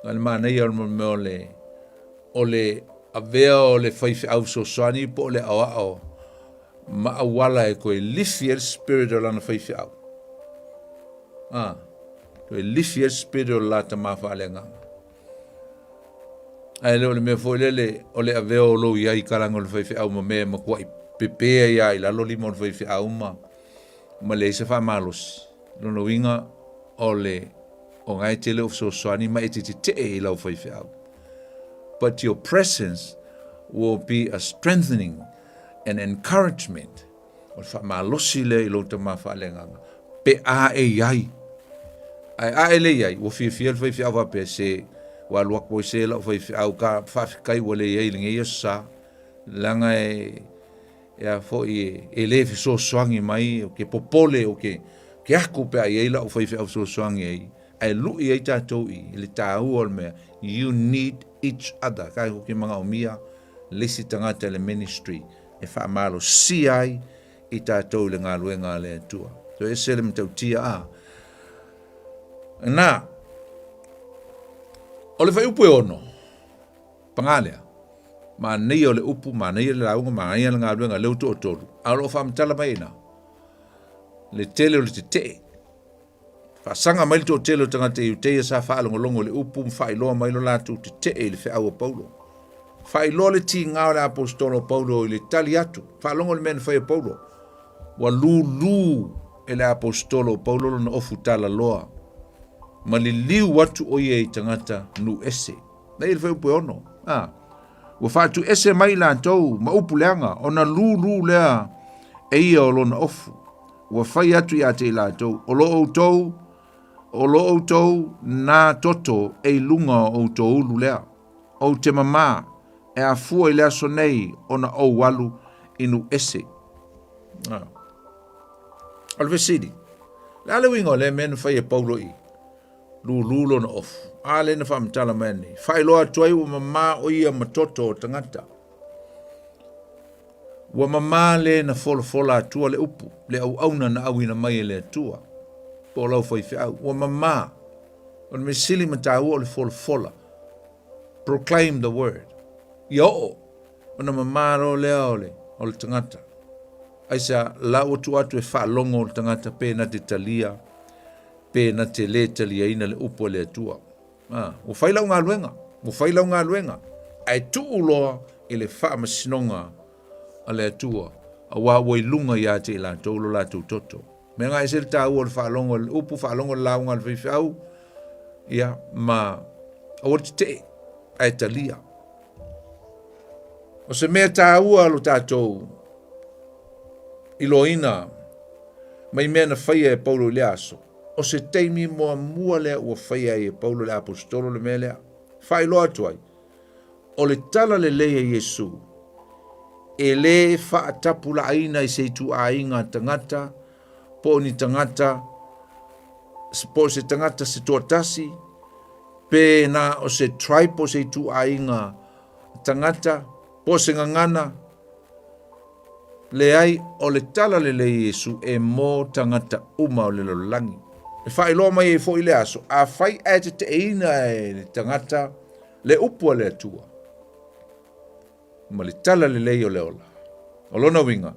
A o le manaia o le mea o le o le avea o le faifeau fesoasoani po o le aoao ma auala e toe lifi ai le spirit o lana faifeau. A, toe lifi ai le spirit o le la tama faaleagaga. Ae le o le mea foi lele o le avea o lou iai kalaga o le faifeau ma mea e matuai pepe ai lava i lalo lima o le faifeau ma ma leai se faamalosi. Lona uiga o le o na e tele o fesoasoani ma e te tetee i lau faifeau. But your presence will be a strengthening and encouragement. O le faamalosi lea i lou tama faaleagaga, pe a e i ai. Ae a e le i ai, ua fiafia le faifeau faapea, se, ua alu atu ai se lau faifeau, ka faafetai ua le i ai i lenei aso sa, leaga e, e a foi, e, e le fesoasoani mai, ou te popole, ou te, te aku pe a i ai lau faifeau fesoasoani ai, ae lui ai tatou i, i le tāua o le mea, you need each other, kai hoki manaomia le isi tagata i le ministry, e faamalosia ai i tatou i le galuega a le Atua. Toe ese le matautia a. Na, o le fuaiupu e ono, pagā lea, manaia o le upu, manaia le lauga, manaia le galuega, lea ua toatolu, a o lo o faamatala mai ai na, le tele o le tetee. Faasaga mai le toatele o tagata Iuteia sa faalogologo i le upu ma faailoa mai lo latou tetee i le feau a Paulo. Faailoa le tiga o le aposetolo o Paulo i le tali atu. Faalogo i le mea na fai e Paulo. Ua lūlū e le aposetolo o Paulo lona ofu talaloa ma liliu atu o ia i tagata nuu ese. Na i le fuaiupu e ono. A. Ua faatuese mai latou ma upu leaga ona lūlū lea e ia o lona ofu. Ua fai atu ia te i latou, o lo outou, o lo outou nā toto e i luga o outou ulu lea. Ou te mamā, e afua i le aso nei ona ou alu i nuu ese. Ah. O le fesili, le a le uiga o lea mea na fai e Paulo i lūlū lona ofu? A lea na faamatala mai nei, faailoa atu ai ua mamā o ia ma toto o tagata. Ua mamā le na folafola atua le upu, le auauna na auina mai e le Atua, po o lau faifeau. Ua mamā. O le mea sili ma taua o le folafola. Proclaim the word. Ia oo ona mamā loa lea o le, o le tagata. Aisea, la ua tuu atu e faalogo le tagata pe na te talia, pe na te lē taliaina le upu a le Atua. Ah, ua fai lau galuega, ua fai lau galuega, ae tuu loa i le faamasinoga a le Atua, auā ua i luga ia te i latou lo latou toto. Mea ga ese le taua o le faalogo i le upu, faalogo i le lauga a le faifeau, ia, ma aua le tetee, ae talia. O se mea taua lo tatou iloaina mai mea na faia e Paulo i lea aso, o se taimi muamua lea ua faia ai e Paulo le aposetolo le mea lea. Faailoa atu ai, o le tala lelei a Iesu, e lē faatapulaaina i se ituaiga tagata po o ni tagata po o se tagata se toatasi, pe na o se tribe po o se ituaiga tagata po o se gagana, leai, o le tala lelei a Iesu e mo tagata uma o le lalolagi. E faailoa mai ai foi le aso, afai ae teteeina e le tagata le upu a le Atua ma le tala lelei o le ola, o lona uiga,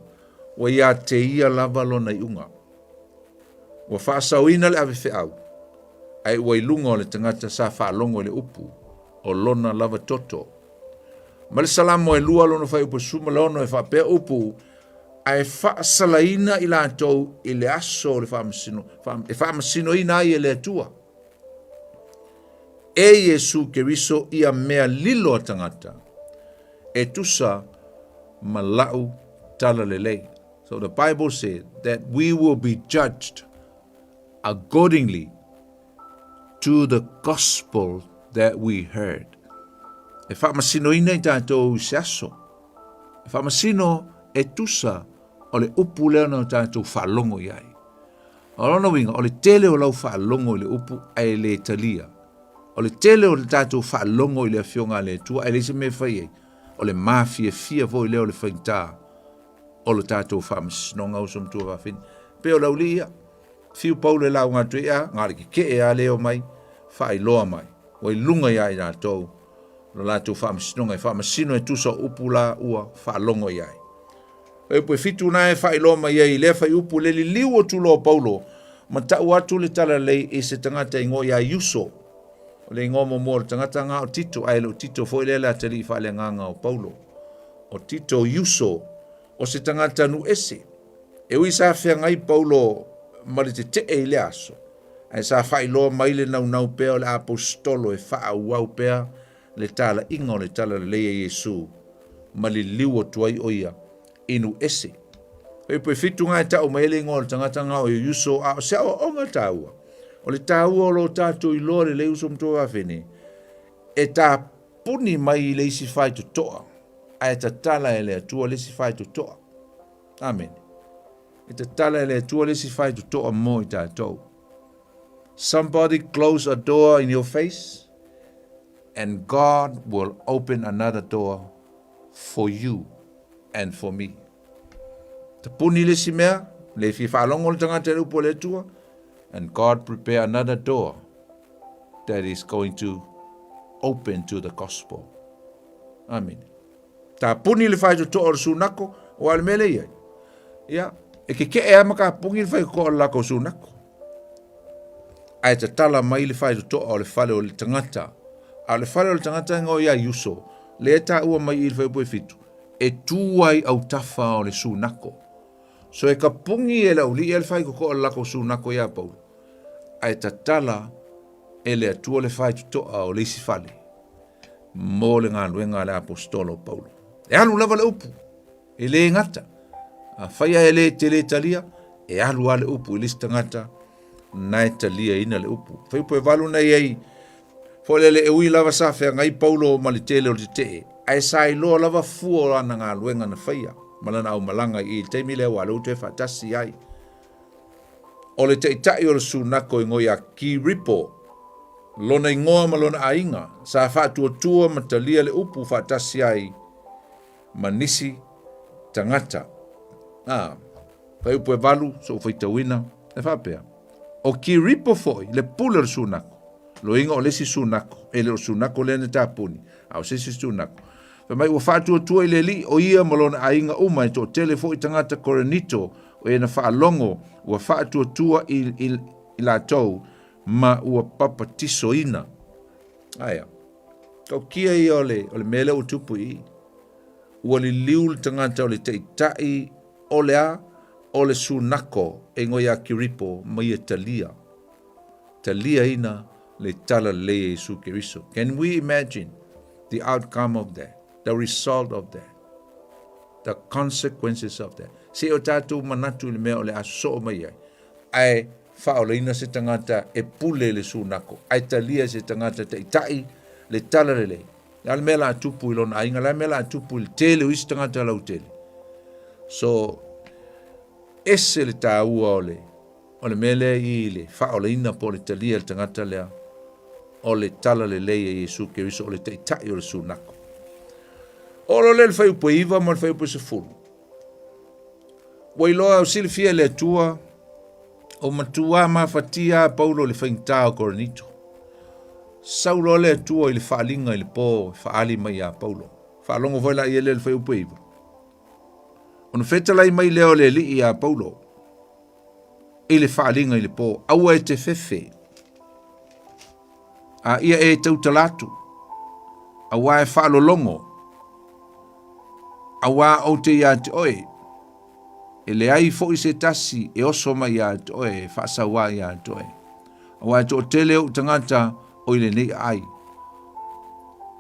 ua ia te ia lava lona iuga. Ua faasaoina le avefeau, ae ua i luga o le tagata sa faalogo i le upu, o lona lava toto. Ma le Salamo e 2 lona fuaiupu 16 e faapea upu, ae faasalaina i latou i le aso o le faamasino, e faamasinoina ai e le Atua. E Iesu Keriso ia mea lilo a tagata, e tusa ma lau tala lelei. So the Bible said that we will be judged accordingly to the gospel that we heard. E faamasinoina i tatou i se aso. E faamasino e tusa o le upu lea na o tatou faalogo i ai. O lona uiga, o le tele o lau faalogo i le upu ae le talia. O le tele o le tatou faalogo i le Afioga a le Atua ae leai se mea e fai ai. O le mafiafia foi lea o le faigata o le tatou faamasinoga uso matua vafine. Pei o le aualii ia, fiu Paulo e lauga atu ai, a, na o le keke'e lava lea e omai, faailoa mai, ua i luga ia i latou lo latou faamasinoga, e faamasino e tusa o upu la ua faalogo i ai. Fuaiupu e 7 na e faailoa mai ai i lea fuaiupu le liliu o tulo o Paulo ma tau atu le talalelei i se tagata igoa ia Iuso. O le igoa muamua o le tagata nga o Tito, ae le o Tito foi lea le atalii faaleagaga o Paulo. O Tito Iuso, o se tagata nuu ese. E ui sa feagai Paulo ma le tetee i lea aso, ae sa faailoa mai le naunau pea o le aposetolo e faaauau pea le talaiga o le talalelei a Iesu ma liliu atu ai o ia i nuu ese. Fuaiupu e 7 nga e tau mai ai le igoa o le tagata nga o Iuso, a o se aoaoga taua. O le taua o lo tatou iloa lelei uso matua vafine, e tapuni mai i le isi faitotoa, ae tatala e le Atua le isi faitotoa. Amene. E tatala e le Atua le isi faitotoa mo i tatou. Somebody close a door in your face, and God will open another door for you and for me. Tapuni le isi mea, le fia faalogo le tagata i le upu a le Atua, and God prepare another door that is going to open to the gospel. Amene. Tapuni le faitotoa o le sunako, aua o le mea lea i ai. Ia, e keke'e lava ma kapugi le faitotoa o le lakou sunako. Ae tatala mai le faitotoa o le fale o le tagata. A o le fale o le tagata e igoa ia Iuso, lea e taua mai i le fuaiupu e 7, e tu ai autafa o le sunako. So e kapugi e le aualii ia le faitotoa o le lakou sunako ia Paulo, ae tatala e le Atua le faitotoa o le isi fale mo le galuega a le aposetolo o Paulo. E alu lava le upu, e le gata. Afai ae le te le talia, e alu lava le upu i le isi tagata na e taliaina le upu. Fuaiupu e 8 na i ai, foi lele e ui lava sa feagai Paulo ma le tele o le tetee, ae sa iloa lava fua o lana galuega na faia ma lana aumalaga i le taimi lea ua lou toe faatasi ai. O le taitai o le sunako igoa ia Kiripo, lona igoa ma lona aiga, sa faatuatua ma talia le upu faatasi ai ma nisi tagata. A, fuaiupu e 8, sou faitauina, e faapea, O Kiripo foi, le pule o le sunako. Loiga o le isi sunako, e le o sunako lea na tapuni, a o se isi sunako. Fai mai ua faatuatua i le Alii o ia ma lona aiga uma e toatele foi tagata Korinito o e na faalogo ua faatuatua i, i, i latou ma ua papatisoina. Aia. Taukia ia o le, o le mea lea ua tupu i i. Ua liliu le tagata o le taitai o le a, o le sunako e igoa ia Kiripo ma ia talia. Taliaina le tala lelei a Iesu Keriso. Can we imagine the outcome of that? The result of that? The consequences of that? Se o tātou manatu i le mea o le a soo mai ai. Ae faaolaina se tagata e pule le sunako, ae talia se tagata taitai le tala lelei. Le a le mea la tupu i lona aiga, le a le mea la tupu i le tele o isi tagata lautele. So, ese le tāua o le, o le mea lea i le faaolaina po o le talia e le tagata lea o le tala lelei a Iesu Keriso o le taitai o le sunako. O lo le le fuaiupu e 9 ma le fuaiupu e 10. Ua iloa au silafia e le Atua, o matua mafatia a Paulo i le faigata o Korinito. Sau loa le Atua i le faaliga i le po e faaali mai iā Paulo. Faalogo foi la ia lea i le fuaiupu e 9. Ona fetalai mai lea o le Alii iā Paulo i le faaliga i le po, aua e te fefe, a ia e tautala atu, auā e faalologo, auā ou te iā te oe, e leai foi se tasi e oso mai iā te oe, e faasauā iā te oe. Auā e toatele ou tagata o i lenei aai.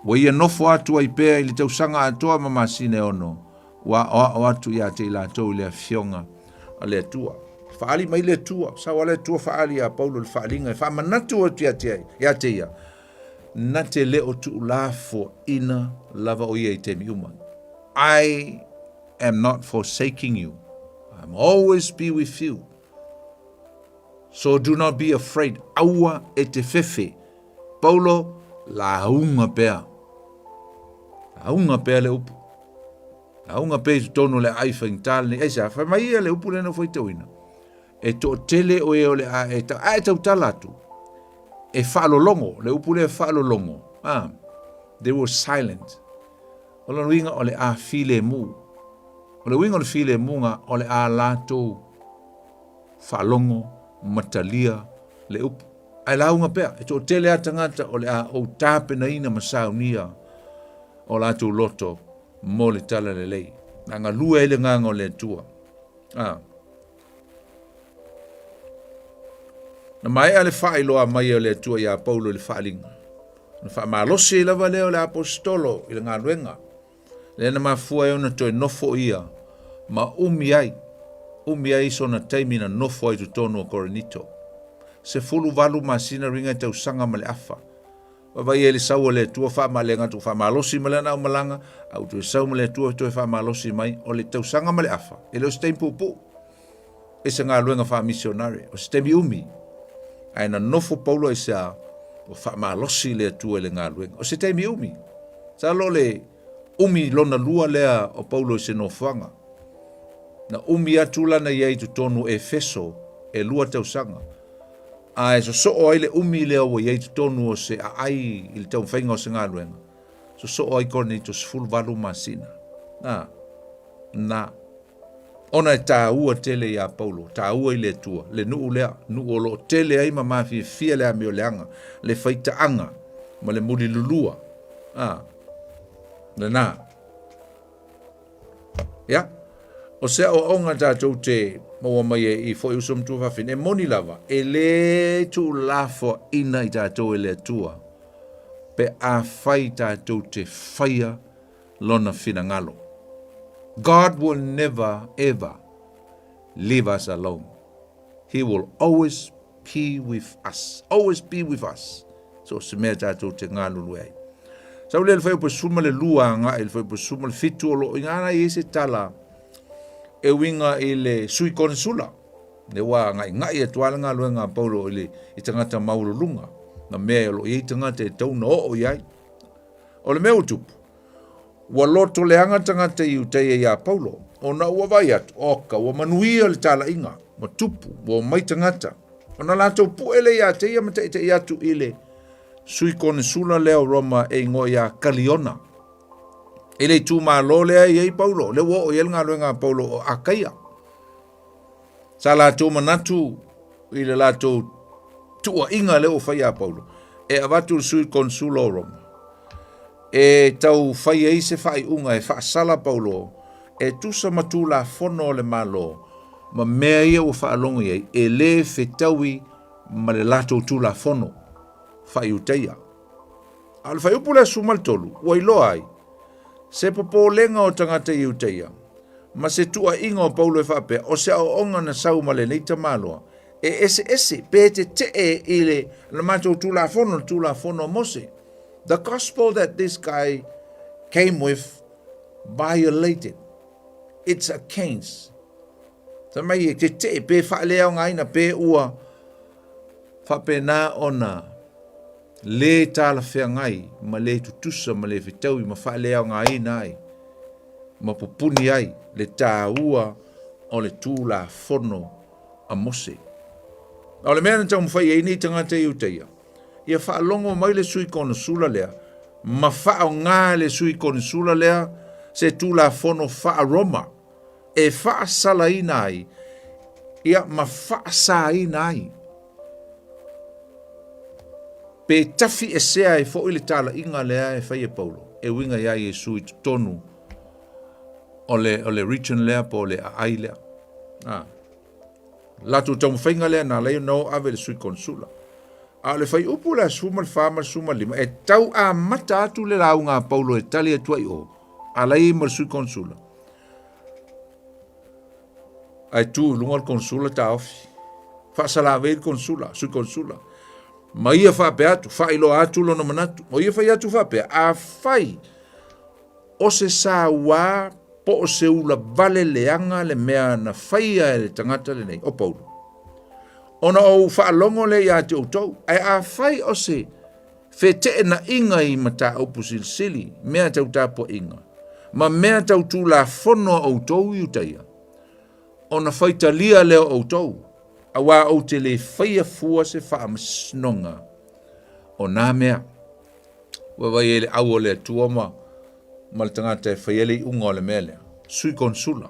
Ua ia nofo atu ai pea i le tausaga atoa ma masina e ono, ua aoao atu iā te i latou i le afioga a le Atua. Faali mai le Atua, sau a le Atua faali iā Paulo le faaliga e faamanatu atu iā te, iā te ia, na te le o tuulafoaina lava o ia i taimi uma. I am not forsaking you. I'm always be with you. So do not be afraid. Aua e te fefe. Paulo, lauga pea. Lauga pea le upu. Lauga pea i totonu o le aai faigata lenei. Aisea, fai mai ia le upu lea na faitauina. E toatele o e o le a e, ta, a e tautala atu. E faalologo, le upu lea faalologo. Ah, they were silent. O lona uiga o le a filemu. O le uiga o le filemuga o le a latou faalogo ma talia le upu. Ae lauga pea, e toatele a tagata o le a ou tapenaina ma saunia o latou loto mo le tala lelei. Na galue ai le agaga o le Atua. Ah. Na maea le faailoa mai o le Atua iā Paulo i le faaliga. Na faamalosi ai lava lea o le aposetolo i le galuega. Lea na mafua ai ona toe nofo ia ma umi ai, umi ai sona taimi na nofo ai totonu o Korinito. 18 masina ringa e tausaga ma le afa. Vaavaai ai le sau a le Atua faamalega atu faamalosi ma lana aumalaga, a ua toe sau ma le Atua toe faamalosi mai, o le tausaga ma le afa, e le o se taimi puupuu. E se galuega faamisionare, o se taimi umi. Ae na nofo Paulo aisea, ua faamalosi le Atua i le galuega. O se taimi umi. Sa lo le umi lona lua lea o Paulo i se nofoaga. Na umi atu lana i ai totonu o Efeso e 2 tausaga. Ae sosoo ai le umi lea ua i ai totonu o se aai i le taumafaiga o se galuega, sosoo ai Korinito 18 masina. Na, na. Ona e tāua tele iā Paulo, tāua i le Atua, le nuu lea, nuu o lo o tele ai ma mafiafia le amioleaga, le faitaaga, ma le mulilulua. A, lena. Ia, o se aoaoga tatou te maua mai ai i foi uso matua fafine, e moni lava, e lē tuulafoaina i tatou e le Atua, pe afai tatou te faia Lona finagalo. God will never ever leave us alone. He will always be with us. Always be with us. So se mea tatou te galulue ai. Sau lea le fuaiupu 12 agai i le fuaiupu 17 o lo o i ana i se tala e uiga i le sui konesula. Le ua agai atu lava le galuega a Paulo i le i tagata maualuluga, na mea o lo o i ai tagata e tatau ona oo i ai. O le mea ua tupu, ua loto leaga tagata Iutaia iā Paulo, ona ua vaai atu, oka, ua manuia le talaiga, ua tupu, ua omai tagata, ona latou pue lea iā te ia ma taʻitaʻi atu i le Sui Konesula lea o Roma e igoa ia Kaliona. I le itumalo lea e i ai Paulo, lea ua oo i ai le galuega a Paulo o Akaia. Sa latou manatu i le latou tuuaiga lea ua fai ia Paulo, e avatu le sui konsula o Roma e tau fai ai se faaiuga e faasala Paulo e tusa ma tulafono o le Malo ma mea ia ua faalogo i ai e le fetaui ma le latou tulafono faa-Iutaia. A o le fuaiupu lea 13, ua iloa ai se popolega o tagata Iutaia ma se tuuaiga o Paulo e faapea, o se aoaoga na sau ma lenei tamaloa, e eseese pe tetee i le la matou tulafono, le tulafono a Mose. The gospel that this guy came with violated. It's against. Fai mai e tetee pe faaleaogaina pe ua faapena ona lē talafeagai ma lē tutusa ma lē fetaui ma faaleaogaina ai ma pupuni ai le taua o le Tulafono a Mose. A o le mea na taumafai ai nei tagata Iutaia, ia faalogo mai le sui konesula lea ma faaaoga e le sui konesula lea se Tulafono faa-Roma e faasalaina ai ia ma faasaina ai pe tafi esea ai foi le talaiga lea e fai e Paulo e uiga iā Iesu i totonu o le, o le region lea po o le aai lea. A. Latou taumafaiga lea na alai ona o ave le sui konsula. A o le fuaiupu le 14 ma le 15 e tau amata atu le lauga a Paulo e tali atu ai o alai ma le sui konsula. Ae tu i luga le konsula taofi. Faasalavei le konsula, sui konsula. Ma ia faapea atu, faailoa atu lona manatu. O ia fai atu faapea, afai o se sauā po o se ula vale leaga le mea na faia e le tagata lenei, o Paulo, ona ou faalogo lea ia te outou, ae afai o se feteenaiga i mataupu silisili, mea tau tapuaiga, ma mea tau tulafono a outou Iutaia, ona faitalia lea o outou, auā ou te le faia fua se faamasinoga o nā mea. Ua vaai ai le au o le Atua ma, ma le tagata e faia le iuga o le mea lea. Sui konsula.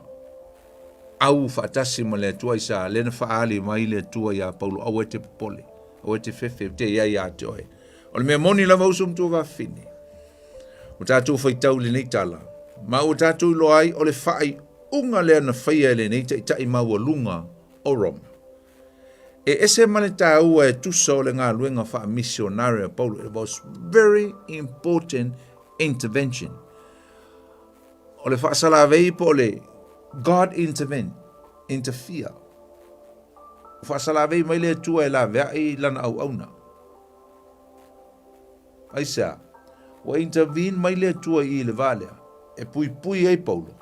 Au faatasi ma le Atua i sa, lea na faaali mai le Atua iā Paulo, aua e te popole, aua e te fefe, ou te i ai ia te oe. O le mea moni lava uso matua vafine. Ua tatou faitau i lenei tala, ma ua tatou iloa ai o le faaiuga lea na faia e lenei taitai maualuga o Roma. E ese ma le taua e tusa o le galuega faamisionare a Paulo. It was very important intervention. O le faasalavei po o le God intervene, interfere. Faasalavei mai le Atua e laveai lana auauna. Aisea? Ua intervene mai le Atua i i le va lea, e puipui ai Paulo,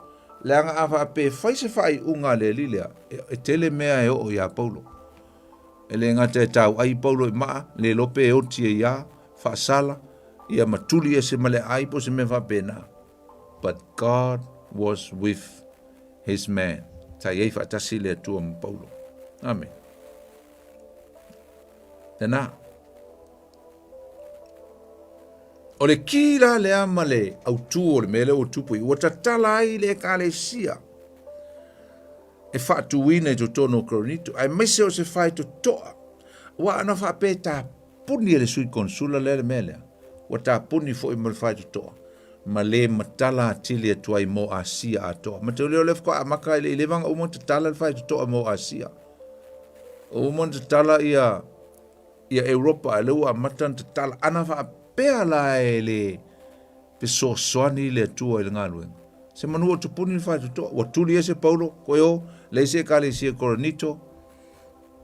leaga a faapea e fai se faaiuga a le alii lea, e, e tele mea e oo iā Paulo. E le gata e tauai Paulo i maa, le iloa pe oti ai ia, faasala, ia ma tuli ese ma le aai po o se mea faapena. But God was with his man. Sa i ai faatasi le Atua ma Paulo. Amen. Lena. O le ki la lea ma le autū o le mea lea ua tupu i, ua tatala ai le ekalesia e faatuina i totonu o Korinito, aemaise o se faitotoa. Ua ana faapea e tapuni e le sui konsula lea le mea lea, ua tapuni foi ma le faitotoa, ma le matala atili atu ai mo Asia atoa. Ma te leo lea faatoa amata i le leva ona uma ona tatala le faitotoa mo Asia. Ua uma ona tatala ia ia Europa, a lea ua amata ona tatala. Ana faapea la e le fesoasoani le Atua i le galuega, se manu o tupuni le faitotoa, ua tuli ese Paulo, koe o, le isi ekalesia i Korinito,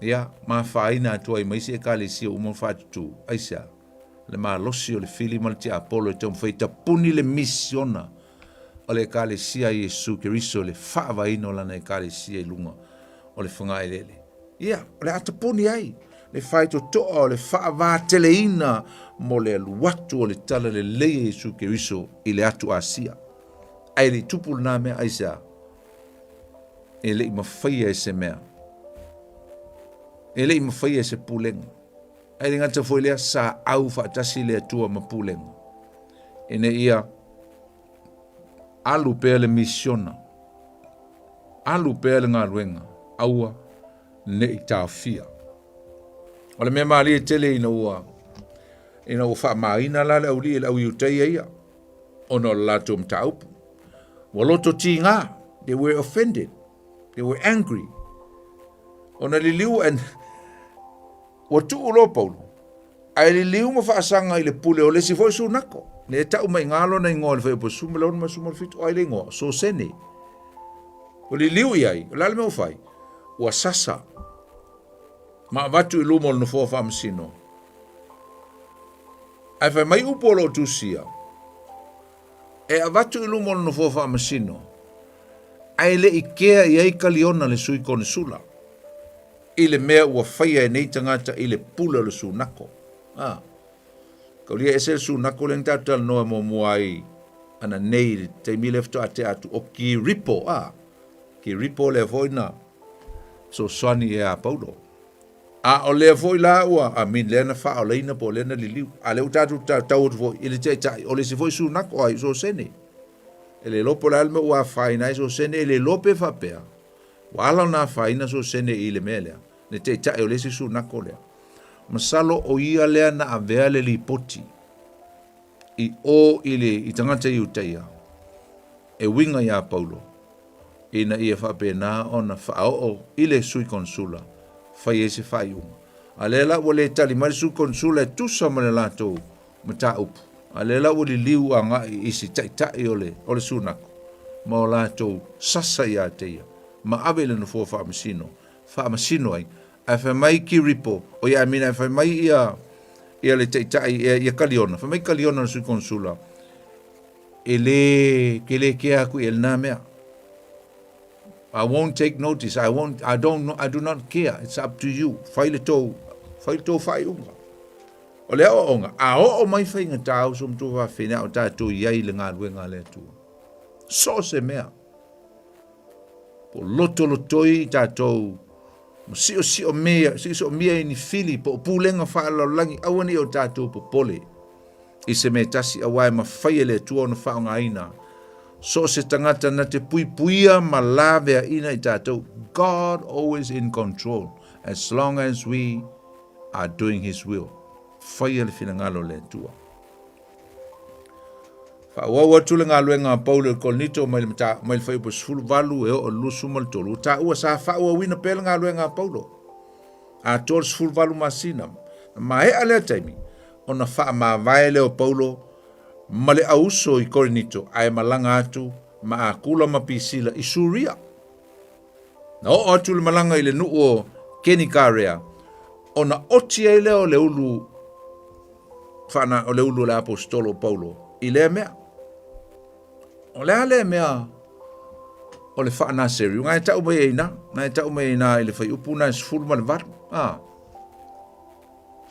ia, ma afaina atu ai ma isi ekalesia uma ona faatutu. Aisea? Le malosi o le fili ma le tiapolo e taumafai e tapuni le misiona o le ekalesia a Iesu Keriso, le faavaeina o lana ekalesia i luga o le fagaeleele. Ia, o le a tapuni ai le faitotoa o le faavāteleina mo le alu atu o le tala lelei a Iesu Keriso i le atu Asia. Ae le i tupu lena mea, aisea? E le i mafaia e se mea. E le i mafaia e se pulega. Ae le gata foi lea sa au faatasi le Atua ma pulega ina ia alu pea le misiona, alu pea le galuega, aua ne i taofia. O le mea malie tele ina ua ina ua faamāina la le aualii e le au Iutaia ia ona o le latou mataupu. Ua loto tiga, they were offended, they were angry. Ona liliu and ua tuu loa Paulo, ae liliu ma faasaga i le pule o le isi foi sunako. Lea e tau mai i lona igoa i le fuaiupu 16 17, o ai le igoa? Sosene. Ua liliu i ai, o le a le mea ua fai? Ua sasa ma avatu i luma o le nofoa faamasino. Ae fai mai upu o lo o tusia, e avatu i luma o le nofoa faamasino, ae le i kea i ai Kaliona le sui konesula, i le mea ua faia e nei tagata i le pule o le sunako. A, kaulia ese le sunako lea na tatou talanoa muamua ai ananei i le taimi lea faatoa tea atu, o Kiripo, a, Kiripo lea foi na fesoasoani ia Paulo. A o lea foi la ua, I mean, lea na faaolaina po o lea na liliu. A lea ua tatou tau atu foi i le taitai, o le isi foi sunako o ai, Sosene. E le iloa po o le a le mea ua afaina ai Sosene, e le iloa pe faapea ua ala ona afaina Sosene i le mea lea, le taitai o le isi sunako lea. Masalo o ia lea na avea le lipoti i o i le i tagata Iutaia e uiga iā Paulo ina ia faapena ona faaoo i le sui konsula fai ai se faaiuga. A lea la ua le tali mai le sui konsula e tusa ma le latou mataupu, a lea la ua liliu agai i si taitai o le o le sunako ma o latou sasa iā te ia ma ave i le nofoa faamasino faamasino ai. Ae fai mai Kiripo, o ia I mean ae fai mai ia ia le taitai ia, ia Kaliona, fai mai Kaliona le sui konsula, e le, ke le kea aku i lena mea. I won't take notice. I won't, I don't, I do not care. It's up to you. Fai le tou, fai le tou faaiuga. O le aoaoga, a oo mai faigata uso ma tuafafine a o tatou i ai i le galuega a le Atua. So o se mea. Po o lotolotoi i tatou ma siosiomia, siosiomia i ni fili po o pulega faalelalolagi, aua ne i o tatou popole i se mea e tasi, auā e mafai e le Atua ona faaaogaina so o se tagata na te puipuia ma laveaina i tatou. God always in control as long as we are doing His will. Faia le finagalo o le Atua. Faaauau atu le galuega a Paulo i Korinito mai le mata, mai le fuaiupu 18 e oo i le 23. Ua taua sa faaauauina pea le galuega a Paulo. Atoa le 18 masina. Na maea lea taimi, ona faamavae lea o Paulo ma le auuso i Korinito ae malaga atu ma Akula ma Pisila i Suria. Na oo atu le malaga i le nuu o Kenikarea, ona oti ai lea o le ulu whaana, o le ulu o le aposetolo o Paulo i lea mea. O le a lea mea o le whaanaseri, ngai tau mai ai na, ngai tau mai ai na i le whai upu na 18. Ah.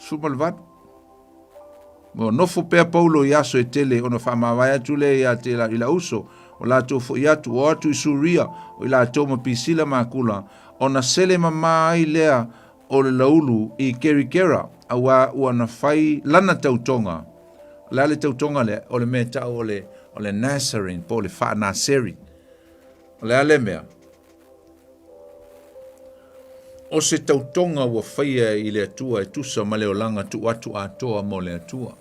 18. Ua nofo pea Paulo i aso e tele ona faamavae atu lea ia te i lau uso, o latou foi atu, o atu i Suria, o i latou ma Pisila ma Akula, ona sele mamā ai lea o le laulu i Kerikera, auā ua na fai lana tautoga. O le a le tautoga lea? O le mea e tau o le, o le Nazarene, po o le Faanaseri. O le a lea mea? O se tautoga ua faia i le Atua e tusa ma le olaga tuu atu atoa mo le Atua.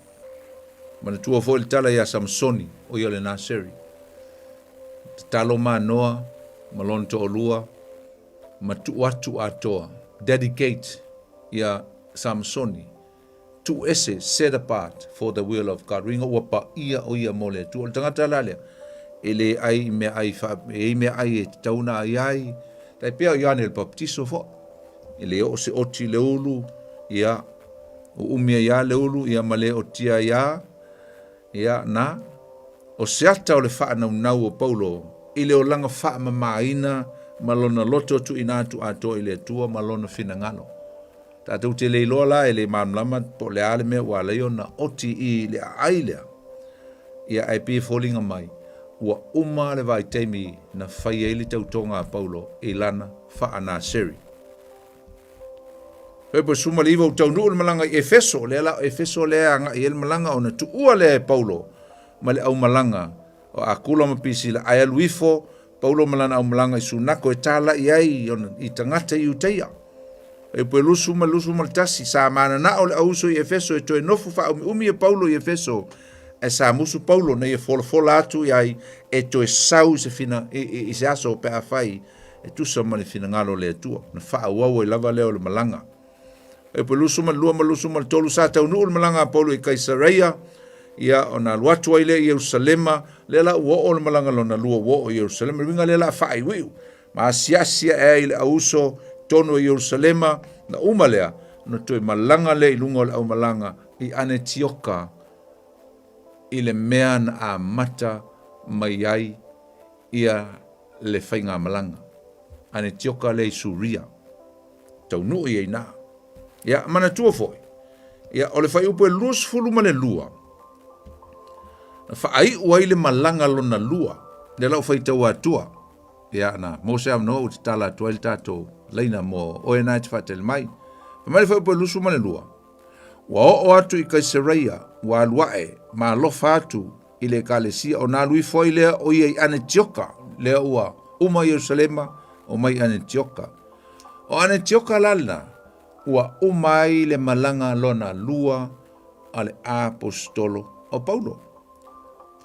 Manatua foi le tala iā Samasoni, o ia o le Naseri. Tatalo Manoa ma lona toalua ma tuu atu atoa, dedicate, ia Samasoni, tuu ese, set apart for the will of God. Uiga ua paia o ia mo le Atua. O le tagata la lea, e le ai i mea ai, e i mea ai e tatau ona ai ai. Tai pea o Ioane le Papatiso foi. E le oo se oti i le ulu, ia, uumi ai lava le ulu, ia ma le otia ai lava, ia, na, o se ata o le faanaunau o Paulo i le olaga faamamaina ma lona loto tuuina atu atoa i le Atua ma lona finagalo. Tatou te le iloa la e le malamalama po o le a le mea ua ala ai ona oti i le aai lea, ia ae pei e foliga mai ua uma le vaitaimi na fai ai le tautoga a Paulo i lana faanaseri. Fuaiupu 19 ua taunuu le malaga i Efeso, lea la o Efeso lea e agai ai le malaga ona tuua lea e Paulo ma le aumalaga o Akula ma Pisila, ae alu ifo Paulo ma lana aumalaga i Sunako e talai ai i tagata i Iutaia. Fuaiupu 20 ma 21, sa mananao le auuso i Efeso e toe nofo faaumiumi e Paulo i Efeso, ae sa musu Paulo na ia folafola atu i ai e toe sau i se, fina, i, i, i se aso pe afai e tusa ma le finagalo o le Atua. Na faaauau ai lava lea o le malaga. Fuaiupu 22 ma 23, sa taunuu le malaga a Paulo i Kaisareia, ia ona alu atu ai lea i Ierusalema, lea la ua oo le malaga lona lua ua oo i Ierusalema, le uiga lea la faaiuiu, ma asiasi ae ai i le auuso tonu o Ierusalema, na uma lea, ona toe malaga lea i luga o le aumalaga i Anetioka i le mea na amata mai ai ia le faigamalaga. Anetioka lea i Suria. Taunuu ia ina. Ia, manatua foi, ia, o le fuaiupu e 22, na faaiu ai le malaga lona lua, lea la ua faitau atua, ia, na maua se avanoa ua tatala atu ai le tatou laina mo oe na e te faatali mai. Fai mai le fuaiupu e 22, ua oo atu i Kaisareia, ua alu ae, ma alofa atu i le ekalesia, ona alu ifo ai lea o ia i Anetioka, lea ua uma Ierusalema, omai i Anetioka. O Anetioka la lena, ua uma ai le malaga lona lua a le aposetolo o Paulo.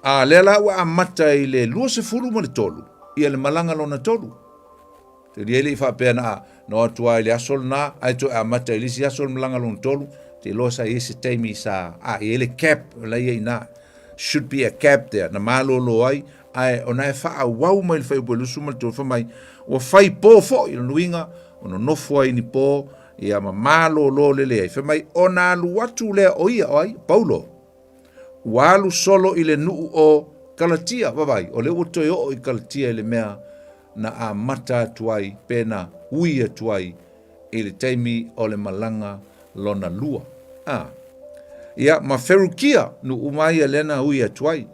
A lea la ua amata i le 23 ia le malaga lona tolu. Te lia le i faapea na no atu lava i le aso lena, ae toe amata i le isi aso le malaga lona tolu, te iloa sa i ai se taimi sa a i ai le cap la ia ina. Should be a cap there, na malolo ai, ae ona e faaauau mai le fuaiupu e 23, fai mai, ua fai po foi, lona uiga, ua nonofo ai ni po, ia ma malolo lelei ai. Fai mai, ona alu atu lea o ia, o ai? Paulo. Ua alu solo i le nuu o Kalatia, vaavaai, o lea ua toe oo i Kalatia i le mea na amata atu ai pe na ui atu ai i le taimi o le malaga lona lua. A. Ia, ma Ferukia, nuu uma ia lea na ui atu ai,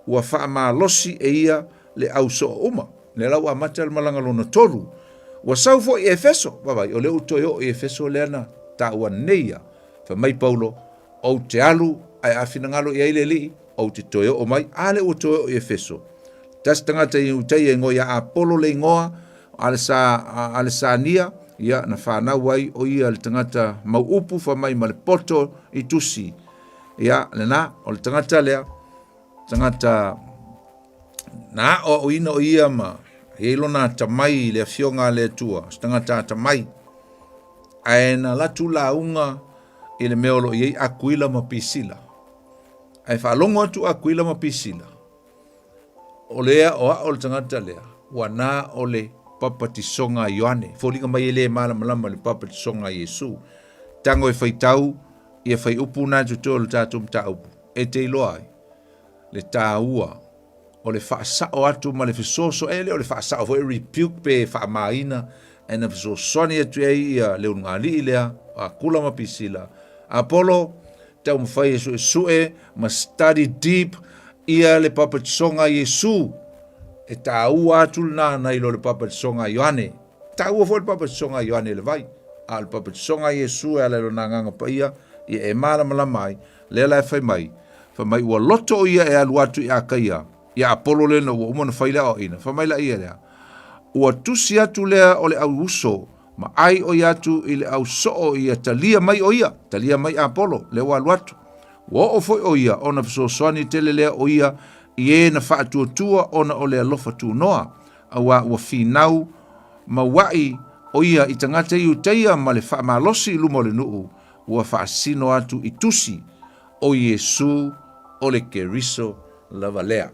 ua faamalosi e ia le au soo uma. Lea la ua amata le malaga lona tolu. Ua sau foi i Efeso, vaavaai, o lea ua toe oo i Efeso lea na taua nei ia. Fai mai Paulo, Ou te alu, ae a finagalo i ai le Alii, ou te toe oo mai. A lea ua toe oo i Efeso. Tasi tagata i Iutaia igoa ia Apolo le igoa, o Alesa, Alesania, ia, na fanau ai o ia le tagata mau upu fai mai ma le poto i tusi. Ia, lena, o le tagata lea, tagata na aoaoina o ia ma i ai lona atamai i le afioga a le Atua, o se tagata atamai. Ae na latu lauga i le mea o lo o i ai Akuila ma Pisila. Ae faalogo atu Akuila ma Pisila, o le aoao le tagata lea, ua na o le papatisoga a Ioane. Foliga mai e le malamalama i le papatisoga a Iesu. Tago e faitau ia fuaiupu na e totoe o le tatou mataupu, e te iloa ai le taua o le faasao atu ma le fesoasoani, e le o le faasao foi rebuke pe faamaina, ae na fesoasoani atu ai ia le ulugalii lea, o Akula ma Pisila. Apolo, taumafai e suesue ma study deep ia le papatisoga a Iesu, e taua atu lena nai lo le papatisoga a Ioane. Taua foi le papatisoga a Ioane i le vai, a o le papatisoga a Iesu e ala i lona Agaga Paia, ia e malamalama ai, lea la e fai mai, fai mai ua loto o ia e alu atu i Akaia, ia Apolo lea na ua uma ona fai le aoaoina, fai mai la ia lea, ua tusi atu lea o le au uso, ma ai o ia atu i le au soo ia talia mai o ia, talia mai Apolo, lea ua alu atu. Ua oo foi o ia ona fesoasoani tele lea o ia i e na faatuatua ona o le alofa tunoa, auā ua finau mauaʻi o ia i tagata Iutaia ma le faamalosi i luma o le nuu, ua faasino atu i tusi o Iesu o le Keriso lava lea.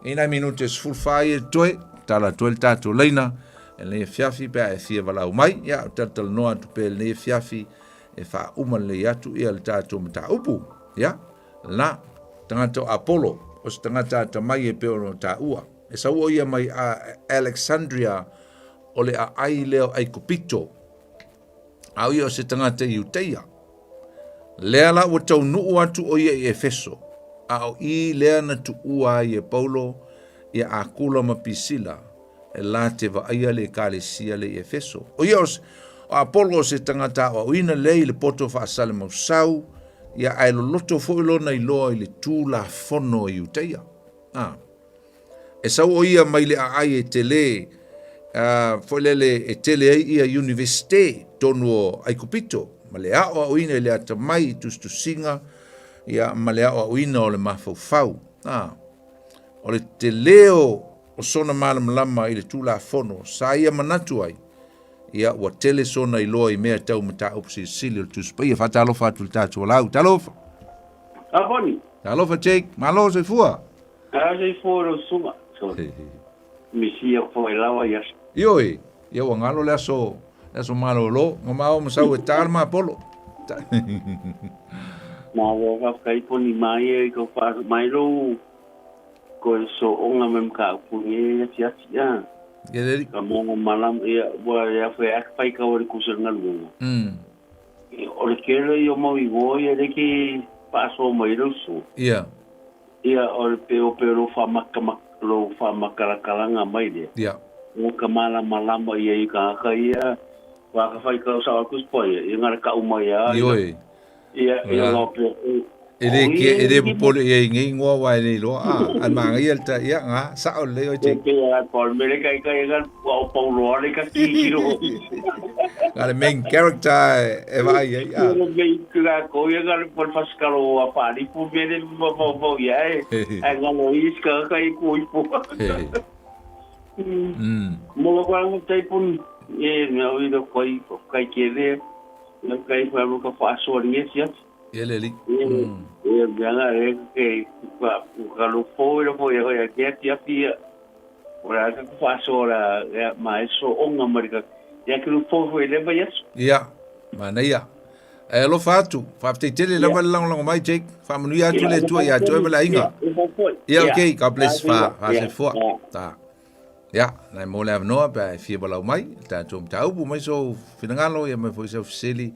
I nai minute e 14 ia toe, tala atu ai le tatou laina i lenei afiafi pe a e fia valaau mai, ia o talatalanoa atu pea i lenei afiafi e faauma lelei atu ia le tatou mataupu. Ia, lena, tagata o Apolo, o se tagata atamai e pei ona taua. E sau o ia mai Alexandria o le aai lea o Aikupito. A o ia o se tagata Iutaia. Lea la ua taunuu atu o ia i Efeso, a o i lea na tuua ai e Paulo ia Akula ma Pisila e la te vaaia le ekalesia le i Efeso. O ia O Apolo o se tagata aoaoina lelei i le poto faasalemausau, ia ae loloto foi lona iloa i le Tulafono a Iutaia. A. E sau o ia mai le aai e tele, foi lele e tele ai ia Iunivesite tonu o Aikupito, ma le aoaoina i le atamai i tusitusiga, ia, ma le aoaoina o le mafaufau. A. O le tele o sona malamalama i le Tulafono sa ia manatu ai, ia ua tele sona iloa i mea tau mataupu silisili o le Tusi Paia. Faatalofa atu i le tatou alau. Talofa! Aponi. Talofa Jake, malo soifua. A soifua lau susuga. Misi aku foi lawa ia. Ioe, ia ua galo le aso, le aso malolo, nga mao masau e ta le mapolo. Malo faafetai poni mai e ko fa mai lo ko so onga mem ka ku ni ati ati a. Ia le Ka mo malam ia ua ia fe ak pai ka ori ku se ngalu. O le kele i o mau i go ia le ki faasoa mai le uso. Ia. Ia o le pe o pe lo fa maka lo fa makalakalanga mai le. Ia. O ka malamalama ia i ka ka ia wa ka fai ka sa ku spo ia ia ngara ka uma ia. Ioe. Ia ia lo pe E le ke e le popole ia i ngei ngoa wa e le iloa a a manga ia ta ia nga sa o le o te. Ke ia Paul mele kai kai ga wa o Paulo ale ka ki ki ro. Nga le main character e vai ai a. Le main ka ko ia ga le Paul Pascal o a pa ni pu mele ma pa pa ia e. Ai nga lo is ka kai ku i pu. Mo ko ang tai pun e me o i do koi kai ke le. Kai fa mo ka fa so ni sia. Ia le alii. Ia mea e ke ka ka lo fo lo fo ia ke ati ati ia. Ora ka ku faasoa la ia ma e so onga mai ka ia ke lo fo fo le mai aso. Ia, manaia. E alofa atu, faafetai tele lava le lagolago mai Jake. Faamanuia atu le Atua ia te oe ma le aiga. Ia, okay, God bless, fa, faasoifua. Ta. Ia, nai mo le avanoa pe a e fia walau mai, le tatou mataupu mai sou finagalo, ia mai foi sau fesili,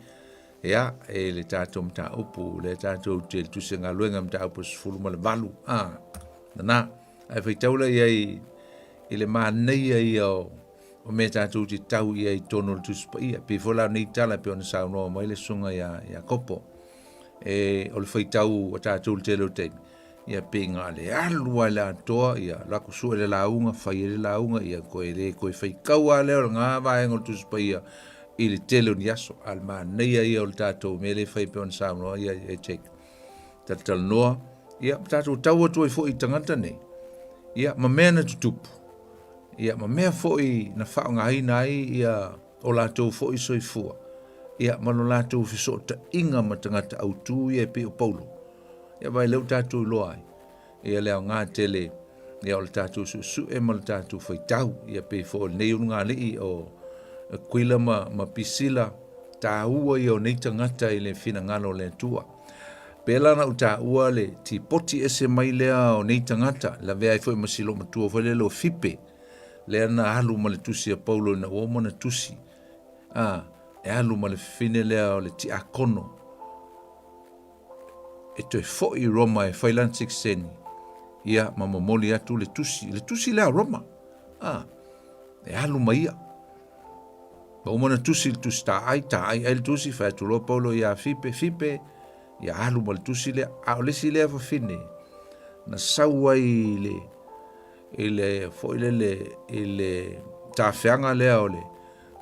ia, e le tatou mataupu, lea tatou te tusi galuega mataupu 18. Ah, nana, ae faitau la i ai i le manaia ia o, o mea tatou te tau i ai i totonu o le Tusi Paia. Pei foi la o nei tala e pei ona saunoa mai le susuga ia, ia Kopo. E, o le faitau a tatou le tele o taimi, ia pei na le alu ai le atoa, ia lako sue le lauga, fai ai le lauga, ia koe le koe faitau lava lea o lena vaega o le Tusi Paia i le tele o ni aso. A o le manaia ia o le tatou mea lea e fai pei ona saunoa ia e Jake. Talatalanoa, ia, ma tatou tau atu ai foi i tagata nei, ia, ma mea na tutupu, ia, ma mea foi na faaaogaina ai ia o latou foi soifua, ia, ma lo latou fesootaiga ma tagata autū ia e pei o Paulo. Ia, vaai lea ua tatou iloa ai, ia le aoga tele ia o le tatou suesue ma le tatou faitau, ia pei foi o lenei ulugalii o Akuila ma, ma Pisila, taua ia o nei tagata i le finagalo o le Atua. Pēlā na ou taua le tipoti ese mai lea o nei tagata, lavea ai foi ma si loomatua foi lele o Fipe, lea na alu ma le tusi a Paulo ina ua uma ona tusi, a, e alu ma le fafine lea o le tiakono, e toe foi i Roma e fai lana sikseni, ia, ma momoli atu le tusi, le tusi lea a Roma, a, e alu ma ia. Ma uma ona tusi le tusi taai, taai ai le tusi, fai atu loa Paulo iā Fipe, Fipe, ia alu ma le tusi lea. A o le isi lea fafine, na sau ai i le, i le, foi lele, i le tafeaga lea o le,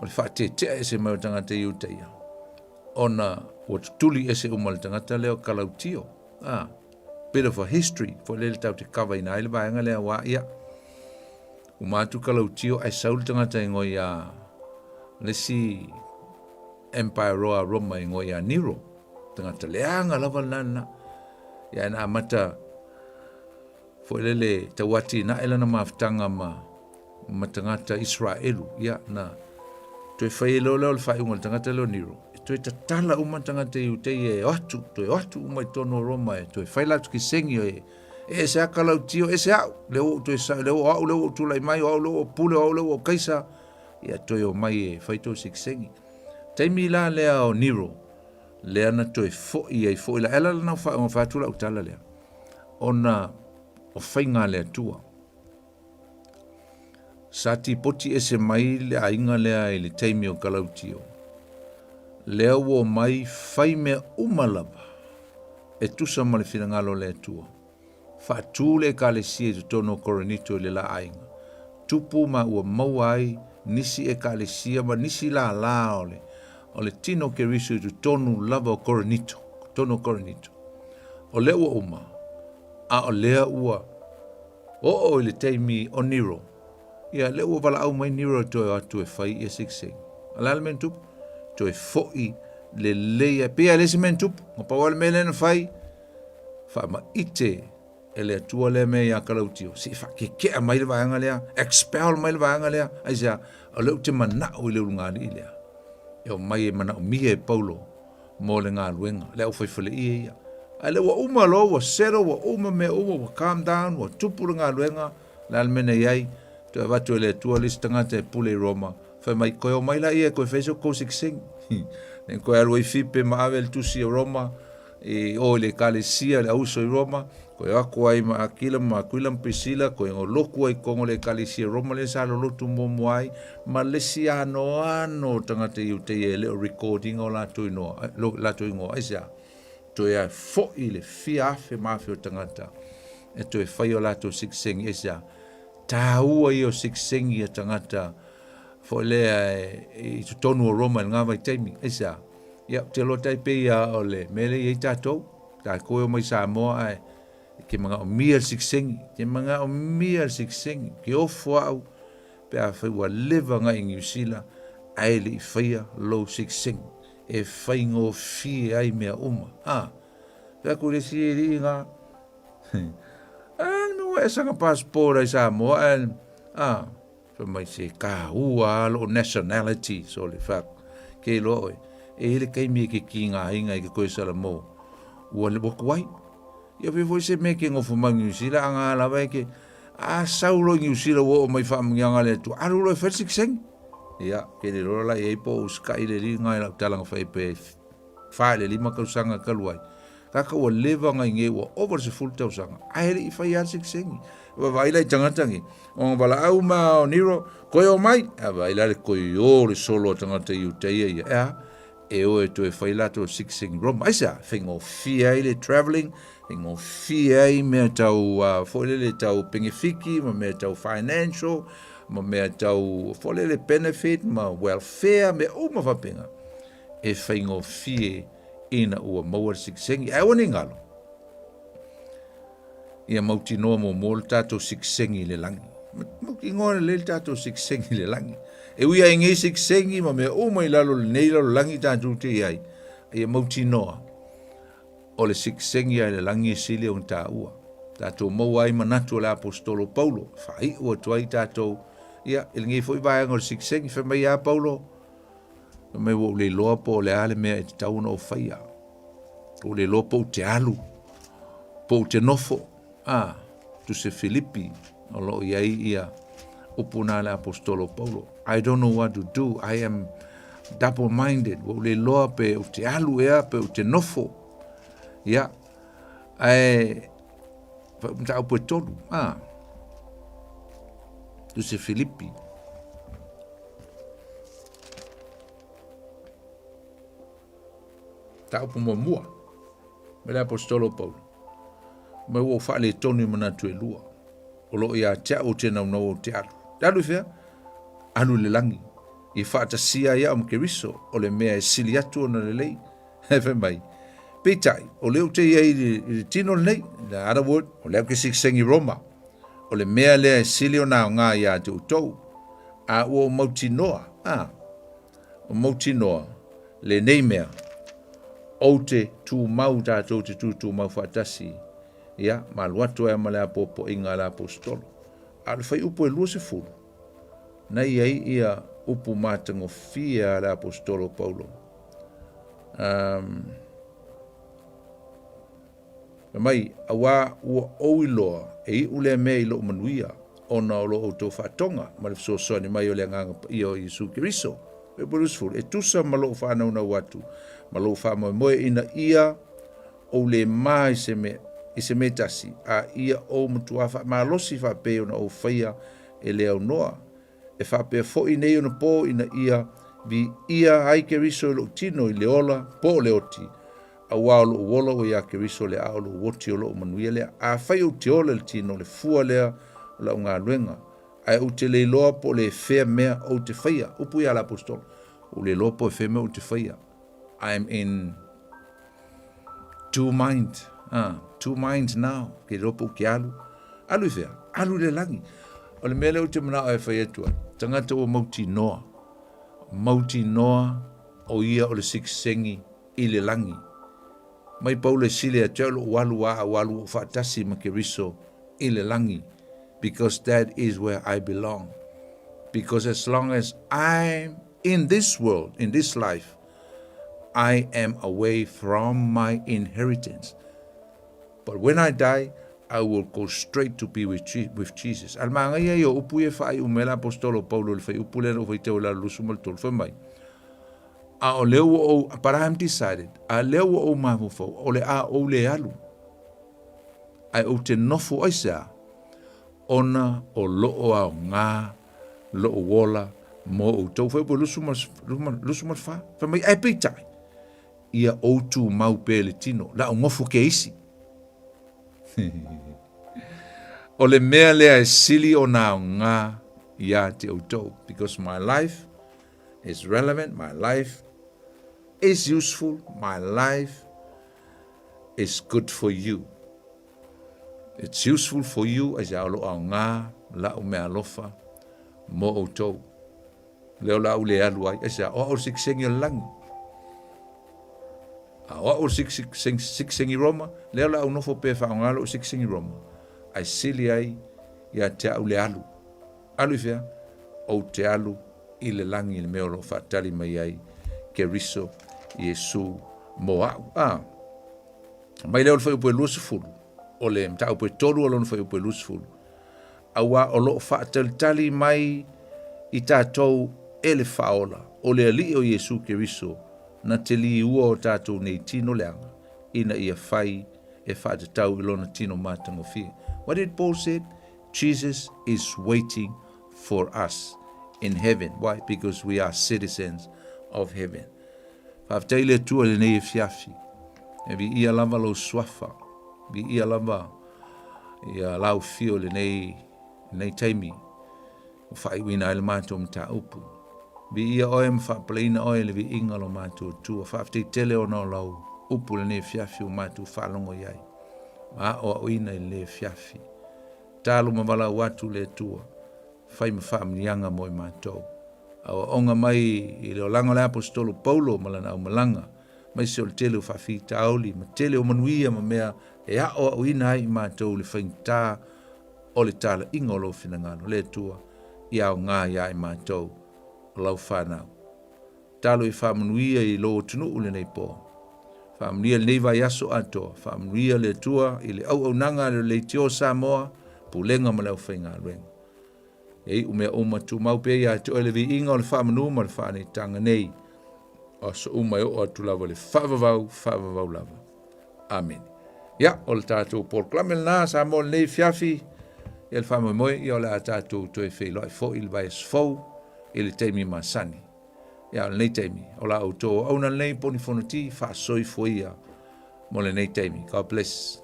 o le faatetea ese mai o tagata Iutaia, ona ua tutuli ese uma le tagata lea o Kalautio. Ah, bit of a history, foi lele tau te kavaina ai le vaega lea, wā, ia, Uma atu Kalautio ae sau le tagata e ngoi a le isi Empire roa Roma e ngoi a Nero. Tagata leaga lava lena lena. Ia na amata foi lele tau atinae lana mafutaga ma ma tagata Israelu. Ia na toe fai ai loa lea o le faaiuga o le tagata lea o Nero. E toe tatala uma tagata Iuteia e o atu, toe o atu uma i totonu o Roma e toe fai latou kisengi e E ese a Kalautio, ese au, lea ua ou toe sa, lea ua au, lea ua ou tulai mai, o au lea ua pule, o au lea ua kaisa, ia toe o mai e fai tou sekisengi. Taimi la lea o Nero, lea na toe foi ai foi la, e ala la na fai atu lau tala lea, ona o faiga a le Atua. Sa tipoti ese mai le aiga lea i le taimi o Kalautio. Lea ua omai fai mea uma lava e tusa ma le finagalo o le Atua. Faatu le Ekalesia i totonu o Korinito i le la aiga. Tupu ma ua maua ai nisi Ekalesia ma nisi lālā o le o le tino o Keriso i totonu lava o Korinito, totonu o Korinito. O lea ua uma, a o lea ua oo i le taimi o Nero. Ia, lea ua valaau mai Nero e toe o atu e fai ia siksegi. O le a le mea na tupu? Toe foi lelei ai. Pei lava e leai se mea na tupu. Na pau lava le mea lea na fai, faamaite e le Atua lea mea ia Kalautio, se i faakekea mai le vaega lea, expel mai le vaega lea. Aisea? O lea ou te manao i le ulugalii lea e omai e manaomia e Paulo mo le galuega, le aufaifaleia ia. A lea ua uma loa, ua settle, ua uma mea uma, ua calm down, ua tupu le galuega, le a le mea na i ai, toe avatu e le Atua le isi tagata e pule i Roma, fai mai, koe omai laia e koe fai so kou siksegi. Nei koe alu ai Fipe ma ave le tusi i Roma, i o i le ekalesia le auso i Roma, koe o aku ai ma Akila ma Akuila ma Prisila, koe loku ai kongo le ekalesia i Roma le sa lolotu muamua ai, ma le isi anoano o tagata Iuteia e le o record ina o latou inoa, lo latou ingoa, aisea? Toe ae foi le fia afe ma afe o tagata e toe fai o latou sikisengi, aisea? Taua ia o sikisengi a tagata foi lea i totonu o Roma i lena vaitaimi, aisea? Ia, ou te iloa tai pei lava o le mea lea e i ai tatou, tatou e omai Samoa ae ke manaomia le sikisengi, ke manaomia le sikisengi, ke ofo au pe afai ua leva ona i Niu Sila ae le i faia lou sikisengi, e faigofie ai mea uma. A, fai atu le isi alii na, a, le mea ua e saga passport ai Samoa ae, a, Fai mai se taua a lou nationality, so le fact, ke iloa oe, e i ai le taimi e ke kigaina i ke koe Salamo, ua ua tuai. Ia fai foi se mea ke nofo mai Niu Sila, a nga lava e ke, a sau loa i Niu Sila ua oo mai faamanuiaga a le Atua, alu loa e fai le sikisengi. Ia, ke le iloa la i ai po o usikai le alii nga i lau tala na fai pe 4 i le 5 tausaga talu ai. Kaka ua leva ona i nei ua ova le 10 tausaga, ae le i fai lava le sikisengi. Vaavaai la i tagata nei, ona valaau ma o Nero, koe o mai, a vaai la le koe o le solo a tagata Iutaia ia, e a, e o e toe fai latou sikisengi Roma. Aisea, faigofie ai le travelling, faigofie ai mea tau uh, foi lele tau pengefiki, ma mea tau financial, ma mea tau foi lele benefit, ma welfare, mea uma faapena. E faigofie ina ua maua le sikisengi. Ae aua ne i galo, ia mautinoa muamua le tatou sikisengi i le lagi. Mautinoa lelei le tatou sikisengi i le lagi. E ui ai nei sikisengi ma mea uma i lalo o lenei lalolagi tatou te i ai, ia mautinoa o le sikisengi a i le lagi e sili ona taua. Tatou maua ai manatu o le aposetolo Paulo, faaiu atu ai tatou, ia, i lenei foi vaega o le sikisengi, fai mai ia Paulo, Fai mai ua ou le iloa po o le a le mea e tatau ona ou faia. Ua ou le iloa po ou te alu, po ou te nofo. A, tusi Filipi o lo o i ai ia upu na le aposetolo Paulo. I don't know what to do. I am double minded. Ua ou le iloa pe ou te alu ea, pe ou te nofo. Ia, ae mataupu e tolu. A, tusi Filipi. Mataupu muamua, mai le aposetolo o Paulo, mai ua ou faaletonu i manatu e lua, o lo o ia te au ou te naunau ou te alu. Te alu i fea? Alu i le lagi, i faatasia ai au ma Keriso, o le mea e sili atu ona lelei. E fai mai, peitai, o lea ou te i ai i le tino lenei, in other word, o lea ou te sikisengi Roma, o le mea lea e sili ona aoga ia te outou, a ua ou mautinoa, a, o mautinoa lenei mea, ou te tumau tatou te tutumau faatasi, ia, ma alu atu ai ma le apoapoaiga a le aposetolo. A o le fuaiupu e 20, na i ai ia upu matagofie a le aposetolo Paulo. Um, Fai mai, Auā ua ou iloa e iu lea mea i lou manuia, ona o lo outou faatoga ma le fesoasoani mai o le Agaga Paia o Iesu Keriso. 20, E tusa ma lou faanaunau atu ma lou faamoemoe ina ia ou le ma i se mea, i se mea tasi, a ia ou matuā faamalosi faapei ona ou faia e le aunoa. E faapea foi nei ona po ina ia Viia ai Keriso i lou tino i le ola po o le oti, auā o lou ola ua iā Keriso le a o lou oti o lou manuia lea. Afai ou te ola i le tino, o le fua lea o lau galuega, ae ou te le iloa po o le fea mea ou te faia. Upu ia a le Aposetolo, ua ou le iloa po o fea mea ou te faia. I'm in two mind, two minds now, ke iloa po o ke alu. Alu i fea? Alu i le lagi. O le mea lea ou te manao e fai atu ai, tagata ua mautinoa, mautinoa o ia o le sikisengi i le lagi. Mai Paulo e sili ia te au lou alu a au alu ou faatasi ma Keriso i le lagi, because that is where I belong. Because as long as I'm in this world, in this life, I am away from my inheritance. But when I die, I will go straight to be with, with Jesus. Al maangaia ia o upu ia whaai umela apostolo Paulo le whai upu lena o whai teo la lusu ma le tolu whai mai. A o lea ua ou, but I am decided, a lea ua ou mafaufau, o le a ou le alu. Ae ou te nofo aisea, ona o loo aoga lou ola mo outou. Fai upu e lusu ma, lusu ma le fa. Fai mai, ae peitai, ia ou tumau pea i le tino, la ou nofo ke isi. O le mea lea e sili ona aoga ia te outou, because my life is relevant, my life is useful, my life is good for you. It's useful for you as a lo aoga la'u meaalofa mo outou. Lea o le a ou le alu ai, aisea, o au o le sikisengi o le lagi. A o au o le sikisengi Roma, lea o le a ou nofo pea e faaaoga lou sikisengi Roma, ae sili ai ia te au le alu. Alu i fea? Ou te alu i le lagi i le mea o lo o faatali mai ai Keriso Iesu mo au. A, mai lea o le fuaiupu e 20, o le mataupu e tolu o lona fuaiupu e 20, auā o lo o faatalitali mai i tatou e le Faaola, o le Alii o Iesu Keriso, na te liua o tatou nei tino leaga, ina ia fai e faatatau i lona tino matagofie. What did Paul said? Jesus is waiting for us in heaven. Why? Because we are citizens of heaven. Faafetai le Atua i lenei afiafi. E viia lava lou suafa. Viia lava ia lau fio i lenei, lenei taimi. Ua faaiuina ai le matou mataupu. Viia oe ma faapaleina oe i le viiga lo matou Atua. Faafetai tele ona o lau upu i lenei afiafi ua matou faalogo i ai. Ma aoaoina i lenei afiafi. Talo ma valaau atu le Atua, fai ma faamanuiaga mo i matou. Aoaoga mai i le olaga o le Aposetolo Paulo ma lana aumalaga, aemaise o le tele o faafitauli ma tele o manuia ma mea e aoaoina ai i matou le faigata o le talaiga o lou finagalo. Le Atua, ia aoga ia i matou o lau fanau. Talo i faamanuia i lou atunuu lenei po. Faamanuia lenei vaiaso atoa. Faamanuia le Atua i le auaunaga a le Leitio Samoa, Pulega ma le aufaigaluega. Ia iu mea uma tumau pea ia te oe le viiga o le faamanu ma le faaneetaga nei. O aso uma e oo atu lava i le faavavau, faavavau lava. Amene. Ia, o le tatou polokalame lena Samoa lenei afiafi, ia le faamoemoe, ia o le a tatou toe feiloai foi i le vaiaso fou i le taimi masani. Ia, o lenei taimi, o la outou auauna lenei Poni Fonoti, faasoifua ia mo lenei taimi. God bless.